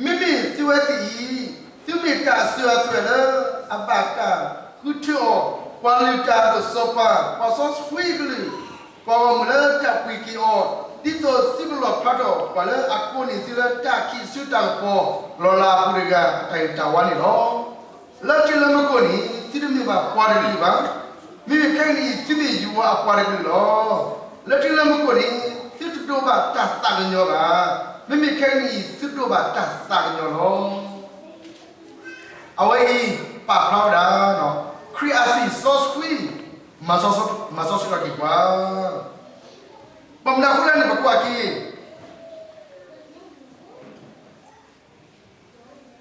မ့မ့ၢ်သုဝဲသ့ၣ်အံၤ, သုမ့ၢ်တၢ်အစၢၤအသွဲၣ်လၢအဘၣ်တၢ်ဃုထၢအီၤ, ပှၤလုၢ်တၢ်အဒိၣ်စီၤပၤ, ပှၤစီဆှံအကလုာ်, ပှၤဂီၢ်မုၢ်လၢတၢ်ပှ့ၤက့ၤအီၤ, ဒ်သိးသုကလီၣ်ဖျါထီၣ်ပှၤလၢအကိးန့ၢ်သုလၢတၢ်ခံးဆူတၢ်ကပီၤလီၤလးအပူၤတဂၤအတၢ်ဂ့ၤတၢ်ဝါန့ၣ်လီၤ. လၢတုၤလၢမုၢ်ကိၣ်န့ၣ် သုတမ့ၢ်ဘၣ်ပှၤတကလုာ်ဘၣ်. မ့မ့ၢ်ခဲကနံၣ်အံၤ သုမ့ၢ်ယွၤအပှၤတကလုာ်လီၤ. လၢတုၤလၢမုၢ်ကိၣ်န့ၣ် သုတဒိးဘၣ်တၢ်သးကညီၤဘၣ်. မ့မ့ၢ်ခဲကနံၣ်အံၤ သုဒိးဘၣ်တၢ်သးကညီၤလီၤ. အဝဲအံၤ ပာ်ဖျါဝဲဒၣ် ခရံာ်အသွံၣ်စီဆှံ မၤစီဆှံထီၣ်က့ၤပှၤ. ဘၣ်မနုၤအဃိလဲၣ်န့ၣ် ပကွၢ်က့ၤ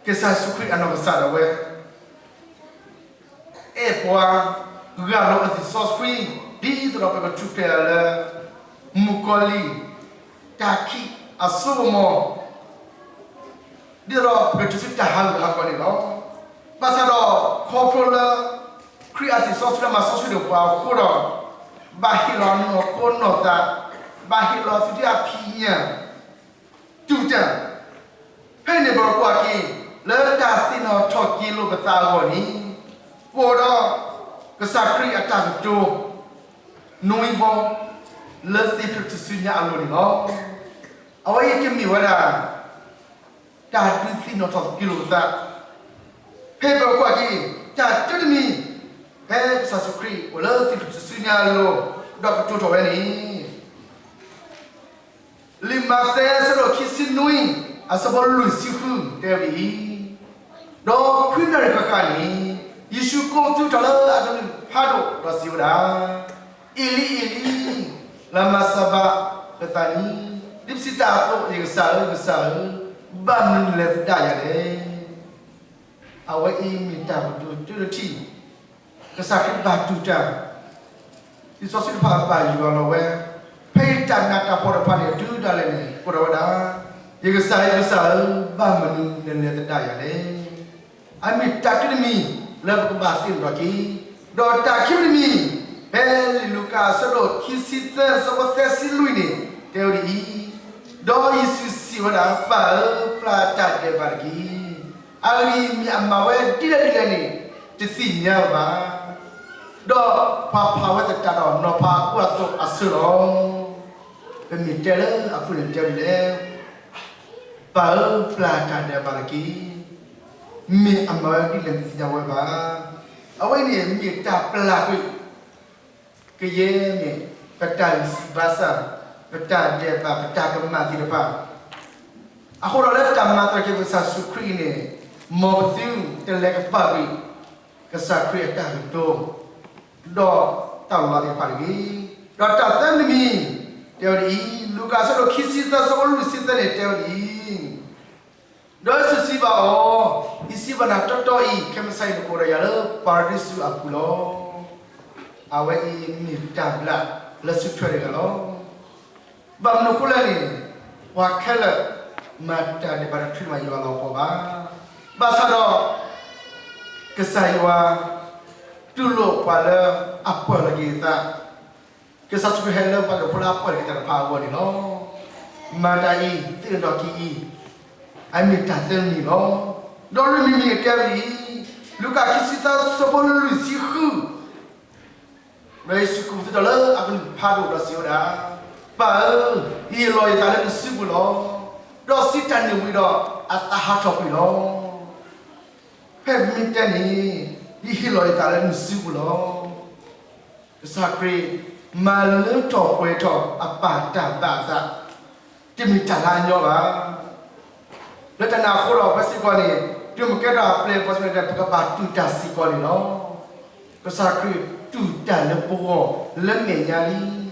ကစၢ်ယ့ၣ်ၡူးခရံာ်အနီၢ်ကစၢ်ဒၣ်ဝဲ အဲၣ်ပှၤ ဂၢ်လီၤအသွံၣ်စီဆှံ ဒ်သိးဒီးပကထူၣ်ဖျဲးလၢ မုၣ်ကီၤလံၢ် တၢ်ခံးအစိကမီၤ ဒ်သိးဒီးပကတုၤဆူတၢ်ဟးဂူာ်ဟးဂီၤန့ၣ်လီၤ. ဘၣ်ဆၣ်ဒီး ခီဖျိလၢ ခရံာ်အသွံၣ်စီဆှံလၢမၤစီဆှံထီၣ်ပှၤအဃိဒီး ဘၣ်ဟ့ၣ်လီၤနီၢ်ခိနီၢ်သး, ဘၣ်ဟ့ၣ်လီၤသုးဒ့အဖံးညၣ် တူၢ်တၢ်. ဖဲန့ၣ်ပကွၢ်က့ၤ လၢတၢ်သ့ၣ်နီၣ်ထီၣ်က့ၤလိာ်ပသးအဂီၢ်န့ၣ် ပအိၣ်ဒီး ကစၢ်ခရံာ်အတၢ်ကတိၤ နွံဘီ လၢသံဖျိးထူၣ်စုညါအလိၤန့ၣ်လီၤ. အဝဲအံၤကမ့ၢ်ဝဲဒၣ် တၢ်ဒုးသ့ၣ်နီၣ်ထီၣ်က့ၤလိာ်ပသး ဖဲပကွၢ်က့ၤ တၢ်တမံၤ ဖဲကစၢ်ယ့ၣ်ၡူးခရံာ်အိၣ်လၢသံဖျိးထူၣ်စုညါအလိၤ ဒီးကတိၤထီၣ်ဝဲန့ၣ် လံာ်မးသဲ အဆၢဒိၣ်ခံဆံနွံ အဆၢဖိလွံၢ်ဆံဃု တဲဝဲဒ်အံၤ, ဒီးခွံနၣ်ရံၣ်ဃၣ်ဃၣ်န့ၣ် ယ့ၣ်ၡူးကိးပသူထီၣ်လၢအကလုၢ်ဖးဒိၣ်ဒီးစံးဝဲဒၣ်, အ့လံ အ့လံ, လၤမၤစၤဘၤကသၤနံ, ဒ်ပစံးတၢ်အသိး, ယကစၢ်ဧၢ, ယကစၢ်ဧၢ, ဘၣ်မနုၤနလဲၤသဒၣ်ယၤလဲၣ်. အဝဲအံၤမ့ၢ်တၢ်ကတိၤတၢတထံၣ် ကစၢ်ခရံာ်ဘၣ်တူၢ်တၢ်, လံာ်စီဆှံတဖၣ်ဘၣ်ယွၤလီၤဝဲ, ဖဲအံၤတၢ်နးတၢ်ဖှီၣ်တဖၣ်န့ၣ် တုၤဒၣ်လဲာ်န့ၣ် ကိးထီၣ်ဝဲဒၣ်, ယကစၢ်, ယကစၢ်ဧၢ, ဘၣ်မနုၤနလဲၤသဒၣ်ယၤလဲၣ်. အမ့ၢ်တၢ်တမံၤလၢပကဘၣ်သ့ၣ်နီၣ်ထီၣ်က့ၤ, ဒီးတၢ်ခံမံၤတမံၤ ဖဲလံာ်လူၤကၣ်အဆၢဒိၣ်ခံဆံသၢ အဆၢဖိသၢဆံလွံၢ်န့ၣ် တဲဝဲဒ်အံၤ, ဒီးယ့ၣ်ၡူးစံးဝဲဒၣ်, ပၢ်ဧၢ, ပျၢ်တၢ်ဒဲးဘးတက့ၢ်. အဂ့ၢ်မ့ၢ်အမၤဝဲဒ်လဲၣ်ဒ်လဲၣ်န့ၣ် တသ့ၣ်ညါဘၣ်. ဒီးပှၤဖးဝဲသတးဒီးနီၤဖးအီၤအသိးအဆၢလီၤ. ပမ့ၢ်တဲလၢအပူၤန့ၣ်တဲဝဲဒ်လဲၣ်, ပၢ်ဧၢ, ပျၢ်တၢ်ဒဲးဘးတက့ၢ်. မ့ၢ်အမၤဝဲဒ်လဲၣ်တသ့ၣ်ညါဝဲဘၣ်. အဝဲန့ၣ်မ့ၢ်တၢ်ပျၢ်ကွံာ် ကယဲၢ်န့ၣ် ပတၢ်ဂံၢ်စၢ်ဘါစၢ်, ပတၢ်ဒဲးဘး, ပတၢ်ကမၣ်သ့ၣ်တဖၣ်, အဃိဒီးလၢတၢ်မၤသးက့ၤပကစၢ်ယ့ၣ်ၡူးခရံာ်အံၤန့ၣ်, မ်ပသုတလဲၤကပာ်ကွံာ် ကစၢ်ခရံာ်အတၢ်ကတိၤ, ဒီးတၢ်လီၤသ့ၣ်တဖၣ်တဂ့ၤ. ဒီးတၢ်သၢမံၤမံၤ တဲဝဲဒ်အံၤ, လူၤကၣ်အဆၢဒိၣ်ခံဆံသၢ အဆၢဖိလွံၢ်ဆံသၢန့ၣ် တဲဝဲဒ်အံၤ, ဒီးယ့ၣ်ၡူးစံးဘၣ်အီၤ, ယစံးဘၣ်နၤတီတီအံၤ, ခဲမုၢ်ဆါအံၤနကအိၣ်ဒီးယၤလၢပၤရဒံစူးအပူၤလီၤ. အဝဲအံၤမ့ၢ်တၢ်ဘျုးလၢစုထွဲတဂၤလီၤ. ဘၣ်မနုၤအဃိလဲၣ်န့ၣ်, ပှၤခဲလၢာ်မၤတၢ်ဒဲးဘးတချုးမးယွၤလီၤပှီၢ်ဘၣ်. ဘၣ်ဆၣ်ဒီး ကစၢ်ယွၤ တူၢ်လိာ်ပှၤလၢအပၢၢ်လီၤက့ၤအသး, ကစၢ်ယ့ၣ်ၡူးခရံာ်ဟဲလၢပှၤကဖိလၢအပၢၢ်လီၤက့ၤအသးတဖၣ်အဂီၢ်န့ၣ်လီၤ. မၤတၢ်အံၤ သ့ၣ်နီၣ်ထီၣ်က့ၤအံၤ, အမ့ၢ်တၢ်သၢမံၤလီၤ. ဒီးလွံၢ်မံၤမံၤန့ၣ်တဲဝဲဒ်အံၤ, လူၤကၣ်ခံဆံသၢ အဆၢဖိလွံၢ်ဆံဃု ဒီးယ့ၣ်ၡူးကိးပသူထီၣ်လၢအကလုၢ်ဖးဒိၣ်ဒီးစံးဝဲဒၣ်, ပၢ်ဧၢ, ယဟ့ၣ်လီၤယသးလၢနစုပူၤလီၤ. ဒီးစံးတၢ်န့ၣ်ဝံၤဒီးအသးဟးထီၣ်ကွံာ်လီၤ. ဖဲမ့ၢ်တဲန့ၣ်, ယဟ့ၣ်လီၤယသးလၢနစုပူၤလီၤ. ကစၢ်ခရံာ် မၤလၢထီၣ်ပှဲၤထီၣ်အပၢ်တၢ်ဘၣ်အသး, တမ့ၢ်တၢ်လၢအညီဘၣ်. လၢတၢ်န့ၣ်အဃိဒီး ပဝဲစ့ၢ်ကီးန့ၣ်, တုၤမ့ၢ်ကဲထီၣ်အပျဲၢ်အဘီၣ်စ့ၢ်ကီးန့ၣ် ပကဘၣ်တူၢ်တၢ်စ့ၢ်ကီးန့ၣ်လီၤ. ကစၢ်ခရံာ်တူၢ်တၢ်လၢပဂီၢ်လၢမဲာ်ညါလံ.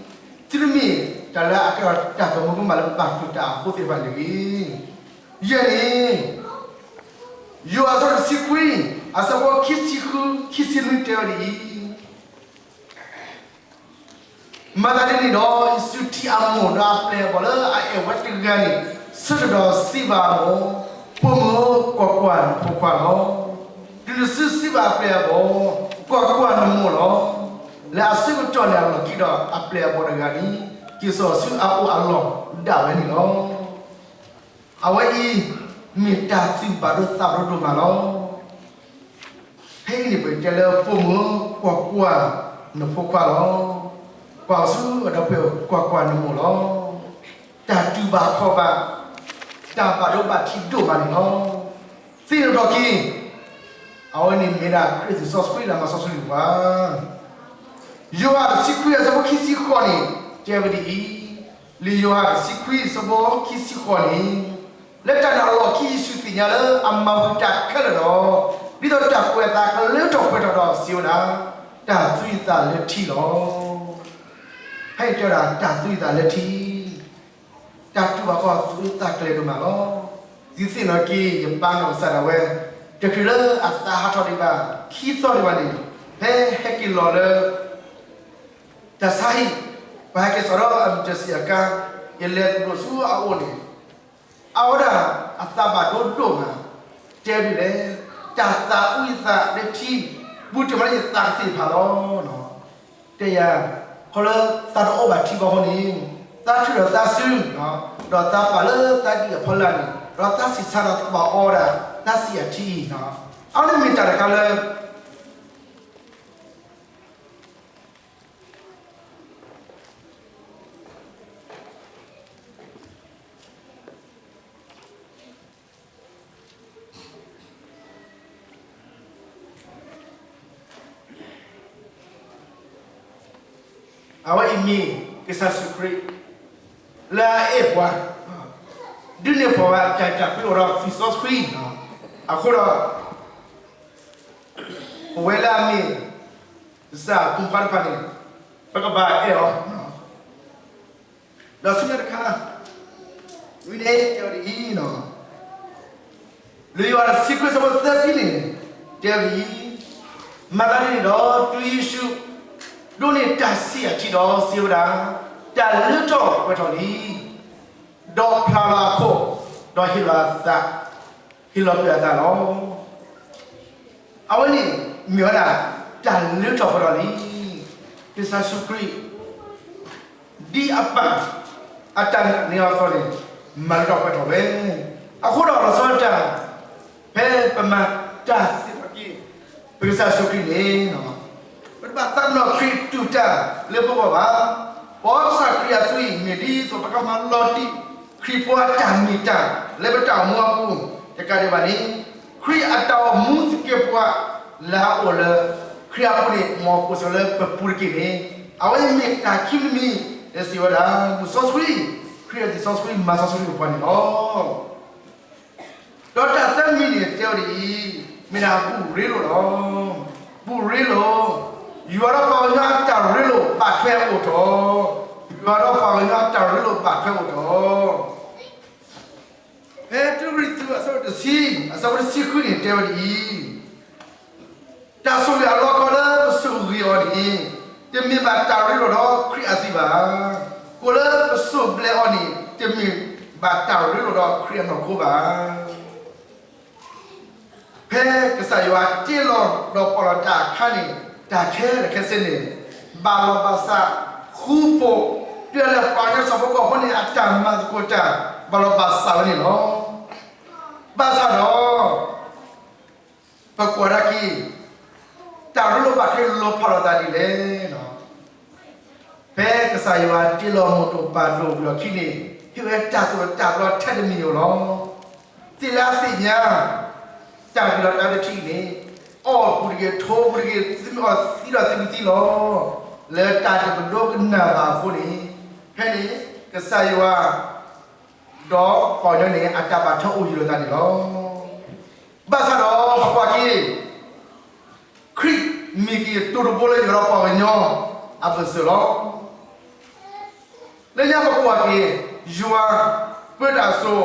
တုၤမ့ၢ်တၢ်လၢအကဲထီၣ်တၢ်ကမၢကမၣ်လၢပဘၣ်တူၢ်တၢ်အဃိသ့ၣ်တဖၣ်န့ၣ်တဂ့ၤ. ယဲၢ်န့ၣ်, ယိၤဟၣ်အဆၢဒိၣ်တဆံခွံ အဆၢဖိခံဆံဃု ခံဆံနွံတဲဝဲဒ်အံၤ, မၤသးဒ်န့ၣ်ဒီး ယ့ၣ်ၡူးထံၣ်အမိၢ်ဒီးအပျဲၢ်အဘီၣ်လၢအအဲၣ်ဝဲတဂၤန့ၣ် ဆၢထၢၣ်ဒီးစံးဘၣ်အမိၢ်, ဖိမုၣ်ဧၢ, ကွၢ်ကွၢ်, နဖိခွါလီၤ. တုၤနုၤစုစံးဘၣ်အပျဲၢ်အဘီၣ်, ကွၢ်ကွၢ်, နမိၢ်လီၤ. လၢအဆၢကတီၢ်န့ၣ် အလီၢ်ခံဒီးအပျဲၢ်အဘီၣ်တဂၤန့ၣ် က့ၤစိာ်ဆူအအိၣ်အလီၢ်ဒၣ်ဝဲန့ၣ်လီၤ. အဝဲအံၤ မ့ၢ်တၢ်သူၣ်ဘၣ်ဒိသးဘၣ်ဒိဒိၣ်မးလီၤ. ဖဲအံၤန့ၣ် ပကတဲလၢ ဖိမုၣ်ဧၢ, ကွၢ်ကွၢ်, နဖိခွါလီၤ. ကွၢ်ဆူအဒီပုၢ်ဝဲၢ်, ကွၢ်ကွၢ်, နမိၢ်လီၤ. တၢ်တူၢ်ဘၣ်ခီၣ်ဘၣ်, တၢ်ဘၣ်ဒိဘၣ်ထံးဒိၣ်မးန့ၣ်လီၤ. သ့ၣ်နီၣ်ထီၣ်က့ၤ, အဝဲန့ၣ်မ့ၢ်ဒၣ်ခရံာ်သူစီဆှံလၢမၤစီဆှံပှၤ ယိၤဟၣ်တဆံခွံ အဆၢဖိခံဆံဃိးန့ၣ် တဲဝဲဒ်အံၤ, လံာ်ယိၤဟၣ်တဆံခွံ အဆၢဖိခံဆံဃိးန့ၣ်, လၢတၢ်န့ၣ်အလီၢ်ခံ ယ့ၣ်ၡူးသ့ၣ်ညါလၢအမၤဝံၤတၢ်ခဲလၢာ်ဒီး, ဒ်သိးတၢ်ကွဲးအသးကလၢထီၣ်ပှဲၤထီၣ်ဒီးစံးဝဲဒၣ်, တၢ်သူယသးလၢထံလီၤ. ဖဲအံၤတဲဝဲဒၣ် တၢ်သူယသးလၢထံ တၢ်တူၢ်ဘၣ်ခီၣ်ဘၣ်သူအသးကျဲၤဒိၣ်မးလီၤ. ဒုးသ့ၣ်နီၣ်က့ၤ ယပၢ်နီၢ်ကစၢ်ဒၣ်ဝဲ, တချုးလၢအသးဟးထီၣ်ဒံးဘၣ် ခံသီဒံးဘၣ်န့ၣ်, ဖဲဟဲက့ၤလီၤလၢ တၢ်ဆါဟံၣ်, ပှၤဟဲက့ၤစိာ်ဒီးအမုၢ်တဆံးအကါ, ယလဲၤသဘျိးဆူအအိၣ်န့ၣ်, အဝဲဒၣ်အသးဘၣ်ဒိဒိၣ်မး, တဲဒ်လဲၣ်, တၢ်သးအုးအသးလၢထံ, ဘူးတ့ၢ်မးလၢယသးကသ့ၣ်တဖၣ်လီၤ. တဲယၤ, ခီလၢသးတအိၣ်ဘၣ်ထံဘၣ်အဃိန့ၣ်, သးထုးဒီးသးစု, ဒီးသးပာ်လၢသးဒံၣ်အဖီလာ်န့ၣ်, ဒီးသးဆံးဆါဒီးသးဘၣ်အီဒၣ်, သးဆံးအထံအံၤ, အဝဲန့ၣ်မ့ၢ်တၢ်တခါလၢ အဝဲအံၤမ့ၢ်ကစၢ်ယ့ၣ်ၡူးခရံာ် လၢအအဲၣ်ပှၤ, ဒုးနဲၣ်ပှၤဝဲတၢ်အဲၣ်တၢ်ကွံအိၣ်ဒီးသ့ၣ်စီဆှံ, အဃိဒီး ပဝဲလၢအမ့ၢ် ကစၢ်အဖိမုၣ်ဖိခွါတဖၣ်န့ၣ် ပကဘၣ်အဲၣ်အီၤ ဒီးဆူညါတခါ ဝံၤန့ၣ်တဲဝဲဒ်အံၤ, လၢယိၤဟၣ်တဆံခွံဆၢဖိသၢဆံန့ၣ် တဲဝဲဒ်အံၤ, မၤသးဒ်န့ၣ်ဒီး တုၤယ့ၣ်ၡူး ဒိးန့ၢ်တၢ်ဆံးအထံဒီးစံးဝဲဒၣ်, တၢ်လၢထီၣ်ပှဲၤထီၣ်လံ, ဒီးဖျါလီၤအခိၣ်, ဒီးဟ့ၣ်လီၤအသး, ဟ့ၣ်လီၤကွံာ်အသးလီၤ. အဝဲန့ၣ်မ့ၢ်ဝဲဒၣ် တၢ်လၢထီၣ်ပှဲၤထီၣ်လံ. ကစၢ်ယ့ၣ်ၡူးခရံာ် ဒ်အပၢ်အတၢ်နာ်န့ၢ်အီၤအသိးန့ၣ် မၤလၢထီၣ်ပှဲၤထီၣ်ဝဲ. အဃိဒီးလီၤဆီဒၣ်တၢ် ဖဲပမၤတၢ်သ့ၣ်နီၣ်က့ၤ ပကစၢ်ယ့ၣ်ၡူးခရံာ်န့ၣ် ပတဘၣ်သးပ့ၤနီၣ်ခရံာ်တူၢ်တၢ်လၢပဂီၢ်ဘၣ်. ပကစၢ်ခရံာ်အသွံၣ်အံၤ မ့ၢ်ဒ်သိးပကမၤလီၤတံၢ်ခရံာ်ဖိအတၢ်မ့ၢ်တၢ်လၢပတၢ်အိၣ်မူအပူၤ တကးဒံးဘၣ်န့ၣ် ခရံာ်အတၢ်အိၣ်မူသကဲးပဝး လၢအအိၣ်လၢခရံာ်အပူၤန့ၣ် မ်အအိၣ်ဆိးလၢပပူၤတက့ၢ်န့ၣ် အဝဲအံၤမ့ၢ်တၢ်ခံမံၤတမံၤ လၢစံးဝဲဒၣ် မုၢ်စီဆှံ ခရံာ်အသ့ၣ်စီဆှံမၤစီဆှံကပှၤန့ၣ်လီၤ. ဒီးတၢ်သၢမံၤန့ၣ်တဲဝဲဒ်အံၤ, မ့ၢ်ဒၣ်ဘူၣ်ရ့လိာ်လီၤ. ဘူၣ်ရ့လိာ်, ယွၤဒီးပှၤကညီအတၢ်ရ့လိာ်ဘၣ်ထွဲအိၣ်ထီၣ်, ယွၤဒီးပှၤကညီအတၢ်ရ့လိာ်ဘၣ်ထွဲအိၣ်ထီၣ်. ဖဲတၢကရံၣ်သူးအဆၢဒိၣ်တဆံ, အဆၢဖိတဆံဃုန့ၣ်တဲဝဲဒ်အံၤ, တၢ်ဆိၣ်ဂ့ၤအလီခီလၢပဆိၣ်ဂ့ၤအီၤန့ၣ် တမ့ၢ်ဘၣ်တၢ်ရ့လိာ်ဒီးခရံာ်အသွံၣ်ဘၣ်. ကိၣ်လၢပစိၢ်ဘျဲးအီၤန့ၣ် တမ့ၢ်ဘၣ်တၢ်ရ့လိာ်ဒီးခရံာ်အနီၢ်ခိဘၣ်. ဖဲကစၢ်ယွၤတ့လီၤဒီးပီၣ်လီၤတၢ်အခါန့ၣ် တၢ်ခဲလၢာ်ခဲဆ့န့ၣ် ဘၣ်လီၤဘၣ်စးဃူဖိး တုၤလၢပှၤကညီဆၣ်ဖိကီၢ်ဖိန့ၣ် အတၢ်မၤသကိးတၢ် ဘၣ်လီၤဘၣ်စးဝဲန့ၣ်လီၤ. ဘၣ်ဆၣ်ဒီး ပကွၢ်ဒၣ်က့ၤ တၢ်ရ့လိာ်ဘၣ်ထွဲလီၤဖးလိာ်သးဒ်လဲၣ်. ဖဲကစၢ်ယွၤတ့လီၤမိၢ်ဒိၣ်ပၢ်ဒိၣ်ဝံၤအလီၢ်ခံန့ၣ် ဟ့ၣ်ဝဲတၢ်သိၣ်တၢ်သီထဲတမံၤဧိၤလီၤ. သ့ၣ်လၢအသ့ၣ်ညါ တၢ်ဂ့ၤလီၤတၢ်ဝဲတထံၣ်အံၤန့ၣ် အီၣ်ပူၤတဂ့ၤ ထိပူၤတဂ့ၤ သုမ့ၢ်အီၣ်သံဒီးသုကသံလီၤ. လၢတၢ်တကဒိကနၣ်ဘၣ်အဃိန့ၣ် ဖဲန့ၣ် ကစၢ်ယွၤ ဒီးပှၤကညီန့ၣ် အတၢ်ဘၣ်ထွဲအိၣ်ယံၤလိာ်သးန့ၣ်လီၤ. ဘၣ်ဆၣ်ဒီးပကွၢ်က့ၤ ခရံာ်မ့ၢ်က့ၤတိၤတဘိလၢယွၤဒီးပှၤကညီအဘၢၣ်စၢၤလီၤ. လၢညါပကွၢ်က့ၤ ယွၤပၢတၢ်စိၤ,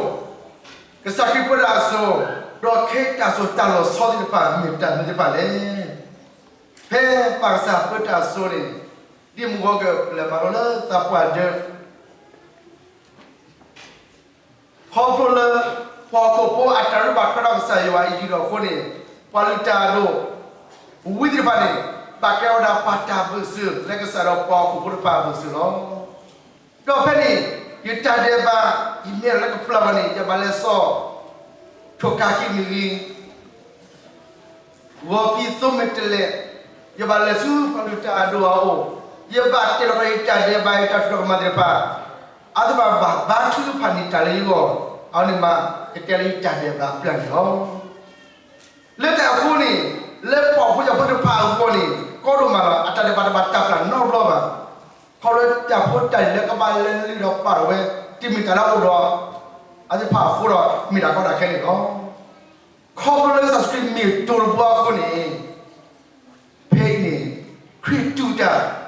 ကစၢ်ခရံာ်ပၢတၢ်စိၤ, ဒီးခဲတၢ်စိၤတၢ်လီၤဆီသ့ၣ်တဖၣ် မ့ၢ်တၢ်မနုၤသ့ၣ်တဖၣ်လဲၣ်. ဖဲပၢ်ကစၢ်ပၢတၢ်စိၤန့ၣ် ဒ်မုၢ်ဂီၤကပျဲၢ်မၤလိလၢသးပှၢ်ဒၢး ခီဖျိလၢ ပှၤဟီၣ်ခိၣ်ဖိအတၢ်ရ့ဘၣ်ထွဲဒီးကစၢ်ယွၤအံၤဒီးအဃိန့ၣ် ပှၤလုၢ်တၢ်အဒိၣ် ဝံသ့ၣ်တဖၣ်န့ၣ် ဘၣ်ကဲဝဲဒၣ်ပှၤတၢ်ဘၢၣ်စၢၤလၢကစၢ်ဒီးပှၤဟီၣ်ခိၣ်ဖိတဖၣ်အဘၢၣ်စၢၤလီၤ. ဒီးဖဲန့ၣ် ယတၢ်ဒဲးဘး ယမ့ၢ်လၢကဖျါဘၣ်န့ၣ် ယဘၣ်လဲၤစိာ် ထိၣ်ကးခံမ့ၢ်ဂ့ၤ ဂီၤဖံးသိမ့ၢ်တလဲၣ်, ယဘၣ်လဲၤဆူပှၤလုၢ်တၢ်အဒိၣ်အအိၣ်, ယဘၣ်တဲလီၤကဒီးယတၢ်ဒဲးဘး ယတၢ်ထူးတၢ်ကမၣ်သ့ၣ်တဖၣ်, အဝဲသ့ၣ်တဖၣ်ဘၣ်ဘါထုကဖၣ်န့ၢ်တၢ်လၢယဂီၢ်, အဝဲန့ၣ်မး ကကဲလၢယတၢ်ဒဲးဘးအပျၢ်န့ၣ်လီၤ. လၢတၢ်အဃိန့ၣ် လၢပှၤဖိယာ်ဖိသ့ၣ်တဖၣ်အဂီၢ်န့ၣ် ကီဒိၣ်မးလီၤ, အတၢ်ဒဲးဘးတဘၣ်တၢ်ပျၢ်နီတဘျီဘၣ်. ခီဖျိတၢ်ဖိတၢ်လံၤလၢကဘၣ်လဲၤလုၢ်ဒီးပာ်ထီၣ်ဝဲ တမ့ၢ်တၢ်လၢအအိၣ်ဒီး အဝဲသ့ၣ်တဖၣ်အဃိဒီး မ့ၢ်တၢ်ကီတၢ်ခဲန့ၣ်လီၤ. ခီဖျိလၢကစၢ်ယ့ၣ်ၡူးခရံာ်မ့ၢ်တိၤတဘိအဃိန့ၣ် ဖဲအံၤန့ၣ် ခရံာ်တူၢ်တၢ် တုၤလၢအိၣ်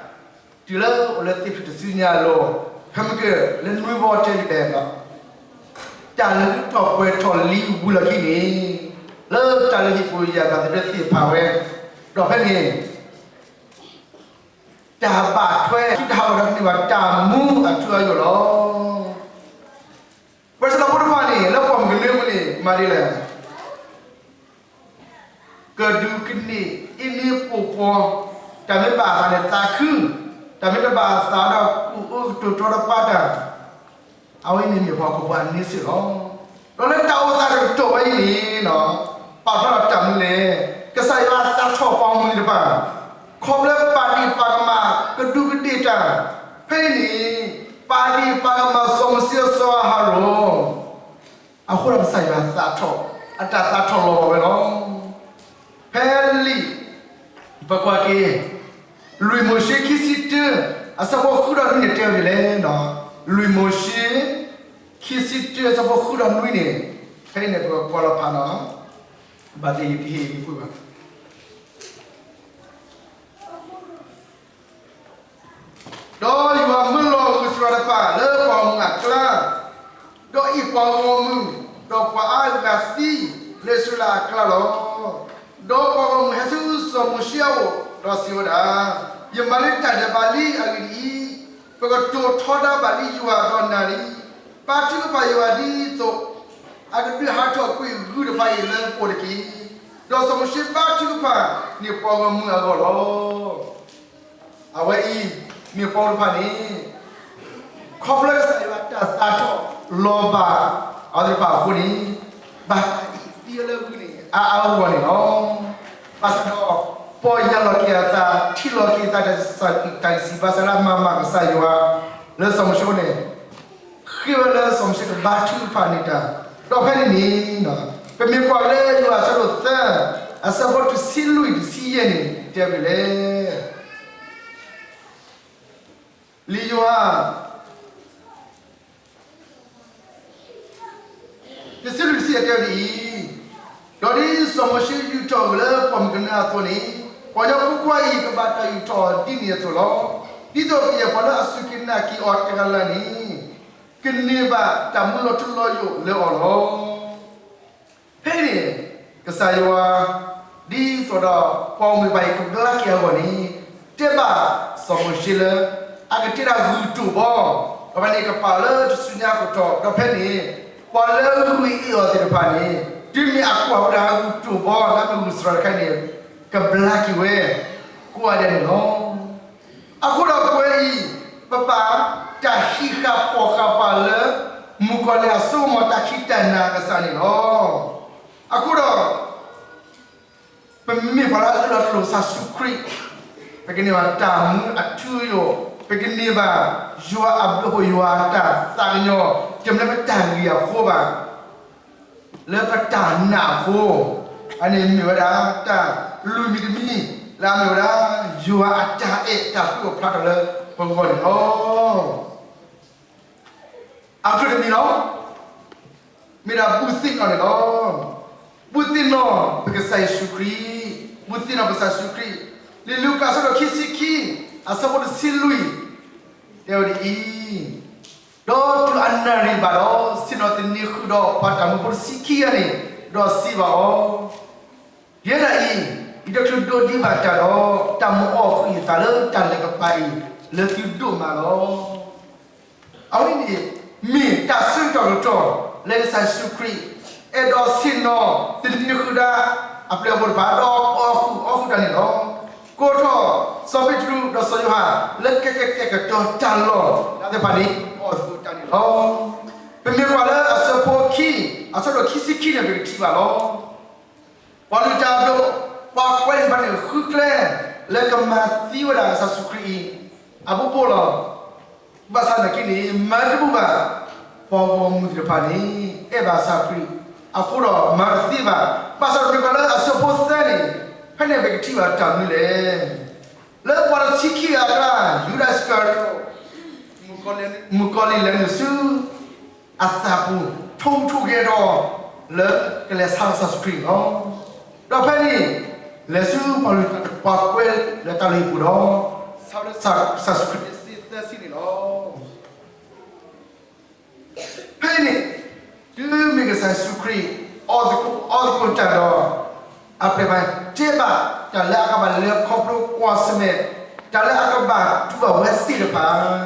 လၢသ့ၣ်ဖျၢၣ်တစုညါအလိၤ, ဖဲမ့ၢ်ကလၢနွံဘီတဲဒ်လဲၣ်ဒီး တၢ်လၢထီၣ်ပှဲၤထီၣ်လံဝံၤလီၢ်ခံန့ၣ် လၢတၢ်လုၢ်ဟံၣ်ပူၤယၤဘၣ်သ့ၣ်ဒၢသ့ၣ်ဖးဝဲ, ဒီးဖဲန့ၣ် တၢ်ဘၣ်ထွဲ တဟးဂီၤဒီးကန့ၢ်ဘၣ်တၢ်မူအထူအယိာ်လီၤ. ပှၤစၢၤလီၤဖိတဖၣ်န့ၣ် လၢပှၢ်မုၢ်ကနၢပူၤန့ၣ် မၤဒ်လဲၣ် ကဒူးကန့ၢ် အ့န့ပိာ်ပှီၤ, တၢ်မ့ၢ်ဘၣ်အသးန့ၣ်သးခု, တၢ်မ့ၢ်တဘၣ်အသးဒီးကူၣ်အၢကတိၤတြီတပှၢ်တၢ်, အဝဲန့ၣ်မ့ၢ်ပှၤဟီၣ်ခိၣ်ဖိအန့ဆၢၣ်လီၤ. ဒီးလၢတၢ်အိၣ်သးတကတီၢ်ဝဲအံၤန့ၣ် ပာ်ဖျါထီၣ်တၢ်မနုၤလဲၣ်, ကစၢ်ယွၤသးထီၣ်ပှၤမုၢ်သ့ၣ်တဖၣ်, ခီဖျိပာ်ဒ့ၣ်ပာ်ကမၣ်ကဒူးကဒ့ၣ်တၢ်, ဖဲအံၤန့ၣ် ပာ်ဒ့ၣ်ပာ်ကမၣ်စီၤမိၤၡ့စီၤအၤဟရိၣ် အဃိဒီးကစၢ်ယွၤသးထီၣ်, အတၢ်သးထီၣ်လီၤဘၣ်ဝဲလီၤ. ဖဲလံာ် ပကွၢ်က့ၤ လွံၢ်မိၤၡ့ခံဆံတၢ အဆၢဖိဃုဒီးနွံန့ၣ်တဲဝဲဒ်လဲၣ်, လွံၢ်မိၤၡ့ ခံဆံတၢ အဆၢဖိဃုဒီးနွံန့ၣ်, ဖဲအံၤန့ၣ် ပကကွၢ်လီၤဖးနီၤ, ဘၣ်သ့ၣ်ယတဟ့ၣ်လံပှၤဘၣ် ဒီးယွၤမၢလီၤဂုာ်စှၤတဖၣ်လၢပှၤဂီၢ်မုၢ်အကျါ, ဒီးအ့ၣ်ပှၤဂီၢ်မုၢ်, ဒီးပှၤအါဂၤသံလၢအံၣ်စရ့လးအကျါလီၤ. ဒီးပှၤဂီၢ်မုၢ်ဟဲဆူစီၤမိၤၡ့အအိၣ်, ဒီးစံးဝဲဒၣ်, ယမၤလၢတၢ်ဒဲးဘးလံအဂ့ၢ်ဒ်အံၤ, ပကတိၤထီဒါဘၣ်လံယွၤဒီးနၤလံ. ဘါထုကဖၣ်ယွၤဒ်သိး အကဒုးဟးထီၣ်ကွံာ်ဂုၢ်တဖၣ်အံၤလၢပအိၣ်တက့ၢ်. ဒီးစီၤမိၤၡ့ဘါထုကဖၣ်န့ၢ်ပှၤဂီၢ်မုၢ်အဂီၢ်လီၤ. အဝဲအံၤ မ့ၢ်ပှၤတဖၣ်န့ၣ် ခီဖျိကစၢ်ယွၤတၢ်သးထီၣ်လီၤဘၣ်အီၤသ့ၣ်တဖၣ်အဃိန့ၣ်, ဘၣ်တၢ်အ့ၣ်သံအီၤလၢဂုၢ်န့ၣ် အါအါဂီၢ်ဂီၢ်န့ၣ်လီၤ. ဘၣ်ဆၣ်ဒီး ပီၢ်ယၢ်လီၤက့ၤအသး ထံၣ်လီၤက့ၤအသး တၢ်စံးဘၣ်စၢၤလၢအမၤမၤကစၢ်ယွၤ လၢစီၤမိၤၡ့အအိၣ်န့ၣ် ဃ့ဝဲလၢစီၤမိၤၡ့ကဘါထုကဖၣ်န့ၢ်တၢ်, ဒီးဖဲန့ၣ်န့ၣ် ပမ့ၢ်ကွၢ်လၢယိၤဟၣ်အဆၢဒိၣ်သၢ အဆၢဖိတဆံလွံၢ်တဆံယဲၢ်န့ၣ် တဲဝဲဒ်လဲၣ်. လံာ်ယိၤဟၣ် တဆံလွံၢ်တဆံယဲၢ်တဲဝဲဒ်အံၤ, ဒီးဒ်စီၤမိၤၡ့ယူာ်ထီၣ်အီၤလၢပိာ်မုၣ်ကနၢအသိးန့ၣ်, ပှၤကညီဖိခွါအံၤကဘၣ်တၢ်ယူာ်ထီၣ်အီၤဒ်န့ၣ်အသိးလီၤ. ဒ်သိးကယဲၢ်ပှၤလၢအစူၢ်က့ၤနာ်က့ၤအီၤတဂၤလၢ်လၢ်န့ၣ် ကန့ၢ်ဘၣ်တၢ်မူလီၤထူလီၤယိာ်လၢအီၤလီၤ. ဖဲအံၤန့ၣ် ကစၢ်ယွၤ ဒ်သိးဒီး ပှၤဂီၢ်မုၢ်တဖၣ်အံၤကဘျါက့ၤအဂီၢ်န့ၣ်, တဲဘၣ်စီၤမိၤၡ့လၢ အကတဲဒၣ်ဂုၢ်တိၢ်ဘီ, ဒီးဖဲန့ၣ်ကပာ်အီၤလၢတစူညါအခိၣ်တီ, ဒီးဖဲန့ၣ် ပှၤလၢဂုၢ်အ့ၣ်အီၤသ့ၣ်တဖၣ်န့ၣ် တုၤမ့ၢ်အကွၢ်ဝဲဒၣ်ဂုၢ်တိၢ်ဘီ လၢအမ့ၢ်ဂုၢ်စရီတခါအံၤန့ၣ် ကဘျါက့ၤဝဲ ကိးဂၤဒဲးန့ၣ်လီၤ. အဃိဒီးပဝဲအံၤ ပဘၣ်တၢ်ဟံးဃာ်ဖီၣ်ဃာ်ပှၤလၢ မုၣ်ကီၤလံၢ်အစိကမီၤတၢ်ခံးတၢ်နၤအကစၢ်န့ၣ်လီၤ. အဃိဒီး ပမ့ၢ်ပှၤလၢအအၢၣ်လီၤတူၢ်လိာ်ကစၢ်ယ့ၣ်ၡူးခရံာ်, ပကန့ၢ်ဘၣ်တၢ်မူအထူအယိာ်, ပကန့ၢ်ဘၣ် ယွၤအဘျုးအဖှိၣ်ယွၤအတၢ်သးကညီၤ, တမ့ၢ်လၢပတၢ်ဂ့ၤအဃိဘၣ်, လၢပတၢ်နာ်အဃိ, အန့ၣ်မ့ၢ်ဝဲဒၣ်တၢ်လွံၢ်မံၤတမံၤ, လၢအမ့ၢ်ဝဲဒၣ် ယွၤအတၢ်အဲၣ်တၢ်ကွံအိၣ်ဖျါထီၣ်လၢပဂီၢ်န့ၣ်လီၤ. အကတၢၢ်တမံၤလီၤ. မ့ၢ်ဒၣ်ဘူၣ်သ့ၣ်နီၣ်န့ၣ်လီၤ. ဘူၣ်သ့ၣ်နီၣ်ပကစၢ်ယ့ၣ်ၡူးခရံာ်, ဘူၣ်သ့ၣ်နီၣ်ပကစၢ်ယ့ၣ်ၡူးခရံာ်, လံာ်လူၤကၣ်အဆၢဒိၣ်ခံဆံခံ, အဆၢဖိတဆံလွံၢ်, တဲဝဲဒ်အံၤ, ဒီးတုၤအနၣ်ရံၣ်ဘၣ်ဒီး ဆ့ၣ်နီၤသန့ၤဃုာ်ဒီးပှၤတၢ်မၢဖိတဆံခံဂၤန့ၣ်, ဒီးစံးဘၣ်အီၤ, ယဲဒၣ်အံၤ, ယတချုးဒိးဒံးဘၣ်တၢ်ဒီး, တၢ်မၤအီၣ်ဃုာ်ယသးလၢတၢ်လဲၤကပၤအံၤ လၢသုဒိၣ်မးလီၤ. အဝဲန့ၣ် မ့ၢ်တၢ်ဆၢကတီၢ်ကတီၢ် လၢကစၢ်ယ့ၣ်ၡူးခရံာ် အဲၣ်ဒိးဆ့ၣ်နီၤသန့ၤဃုာ်ဒၣ် အပျဲၢ်အဘီၣ်တဖၣ် ဒီးအီၣ်ဃုာ်အီဃုာ်တၢ်န့ၣ်လီၤ. ကိးထီၣ် စီၤပ့းတရူး ဒီးစီၤယိၤဟၣ် လၢကကတဲာ်ကတီၤတၢ်လီၢ် လၢသ့ၣ်တဖၣ်န့ၣ် အီၣ်သကိးတၢ်န့ၣ်လီၤ. ပမ့ၢ်ကွၢ်လၢအဆၢဖိခံ, အဆၢဒိၣ်ခံဆံခံန့ၣ် ပကထံၣ်ဘၣ်လီၤ. ပှၤလုၢ်တၢ်အဒိၣ်, ပှၤကွဲးန့ၣ်တဖၣ်န့ၣ် ဃုကျဲ လၢကမၤသံဝဲဒၣ်ကစၢ်ယ့ၣ်ၡူးခရံာ်အံၤ အဘူးဘူးလီၤ. ဘၣ်ဆၣ်သနာ်က့န့ၣ် မၤတဘူၣ်ဘၣ်. ပှၤဂီၢ်မုၢ်သ့ၣ်တဖၣ်န့ၣ် အဲၣ်ဘၣ်ကစၢ်ခရံာ်အဃိဒီး မၤတသ့ဘၣ်. ဘၣ်ဆၣ်ဒီးပမ့ၢ်ကွၢ်လၢအဆၢဖိသၢန့ၣ်, ဖဲန့ၣ်ပကထံၣ်ဘၣ်တၢ်မနုၤလဲၣ်. လၢပှၤတဆံခံဂၤအကျါ ယူဒၤအံၣ်စကၤရံၤအိၣ် မုၣ်ကီၤလံၢ်လဲၤနုာ်ဆူ အသးပူၤ ထိၣ်ဟူးထိၣ်ဂဲၤဒီး လၢကလဲၤဆါကစၢ်ယ့ၣ်ၡူးခရံာ်န့ၣ်လီၤ. ဒီးဖဲန့ၣ် လဲၤဆူပှၤလုၢ်တၢ် ပှၤကွဲးလၢတၢ်လုၢ်ဟံၣ်ပူၤဒီး ဆါဝဲဒၣ်ကစၢ်ယ့ၣ်ၡူးခရံာ်န့ၣ် စ့သၢဆံန့ၣ်လီၤ. ဖဲအံၤန့ၣ် တုၤမ့ၢ်ကစၢ်ယ့ၣ်ၡူးခရံာ် အီၣ်သကိး အီသကိးတၢ်ဒီး အပျဲၢ်ဘၣ်တဲဘၣ် တၢ်လၢအကဘၣ်လဲၤခီဖျိကွၢ်ဆၢၣ်မဲာ် တၢ်လၢအကဘၣ်တူၢ်ဘၣ်ဝဲသ့ၣ်တဖၣ်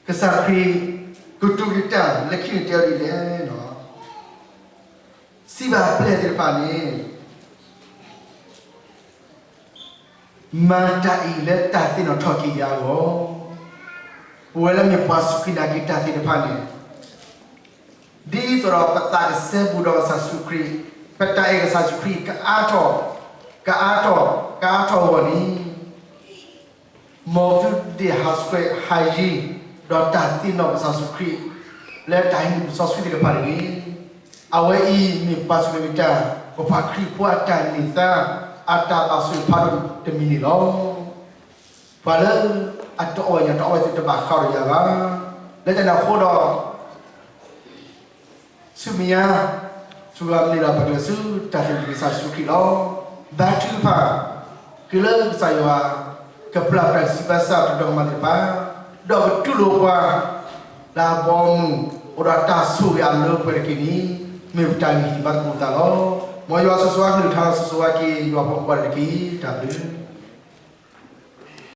ကစၢ်ခရံာ် ကတိၤက့ၤတၢ်လၢခံန့ၣ်တဲဝဲဒ်လဲၣ်န့ၣ်, စံးဘၣ်ပျဲၢ်သ့ၣ်တဖၣ်န့ၣ်, မၤတၢ်အံၤလၢတၢ်သ့ၣ်နီၣ်ထီၣ်က့ၤယၤအဂီၢ်, ပဝဲလၢမ့ၢ်ပှၤစူၢ်က့ၤနာ်က့ၤတၢ်သ့ၣ်တဖၣ်န့ၣ်, ဒ်သိးဒီးပသးကစဲဘူးဒီးကစၢ်ယ့ၣ်ၡူးခရံာ်, ပတၢ်အဲၣ်ကစၢ်ယ့ၣ်ၡူးခရံာ် ကအါထီၣ်, ကအါထီၣ်, ကအါထီၣ်အဂီၢ်န့ၣ် မ်သုဒ့ၣ်ဟးဆှဲးဟးယံၤ ဒီးတၢ်သ့ၣ်နီၣ်ကစၢ်ယ့ၣ်ၡူးခရံာ် လၢတၢ်ဟံးန့ၢ်ပစီဆှံသ့ၣ်တဖၣ်တဂ့ၤ. အဝဲအံၤမ့ၢ်ပှၤစူၢ်က့ၤနာ်က့ၤတၢ်, ပပှၤခရံာ်ဖိအတၢ်န့ၢ်သါ အတၢ်ဘၣ်ဆိၣ်ဂ့ၤဖးဒိၣ်တမံၤန့ၣ်လီၤ. ပှၤလၢအတအီၣ်ဝဲညၣ်တအီၣ်ဝဲသ့ၣ်တဘၣ်ဃးဒီးယၤဘၣ်. လၢတၢ်န့ၣ်အဃိဒီး ဆူမဲာ်ညါ ဆူဂၤမ့ၢ်ဒီး ပကလဲၤဆူတၢ်သ့ၣ်နီၣ်ကစၢ်ယ့ၣ်ၡူးခရံာ်လီၤ. ဘါထုကဖၣ် က့ၤလၢကစၢ်ယွၤ ကပျၢ်ပတၢ်စံးဘၣ်စၢ်ပတၢ်ဒိၣ်ကမၣ်သ့ၣ်တဖၣ်, ဒီးကတူၢ်လိာ်ပှၤ လၢအဘီအမုၢ် အိၣ်ဒီးတၢ်ဆိၣ်ဂ့ၤအလၢပှဲၤတက့ၢ်န့ၣ် မ့ၢ်ပတၢ်ဂံၢ်ဟံၣ်ဘါသကိးပသးလီၤ. မ်ယွၤဆိၣ်ဂ့ၤဆိၣ်ဝါက့ၤ ယွၤဖိမုၣ်ဖိတက့ၢ်. တၢ်ဘျုး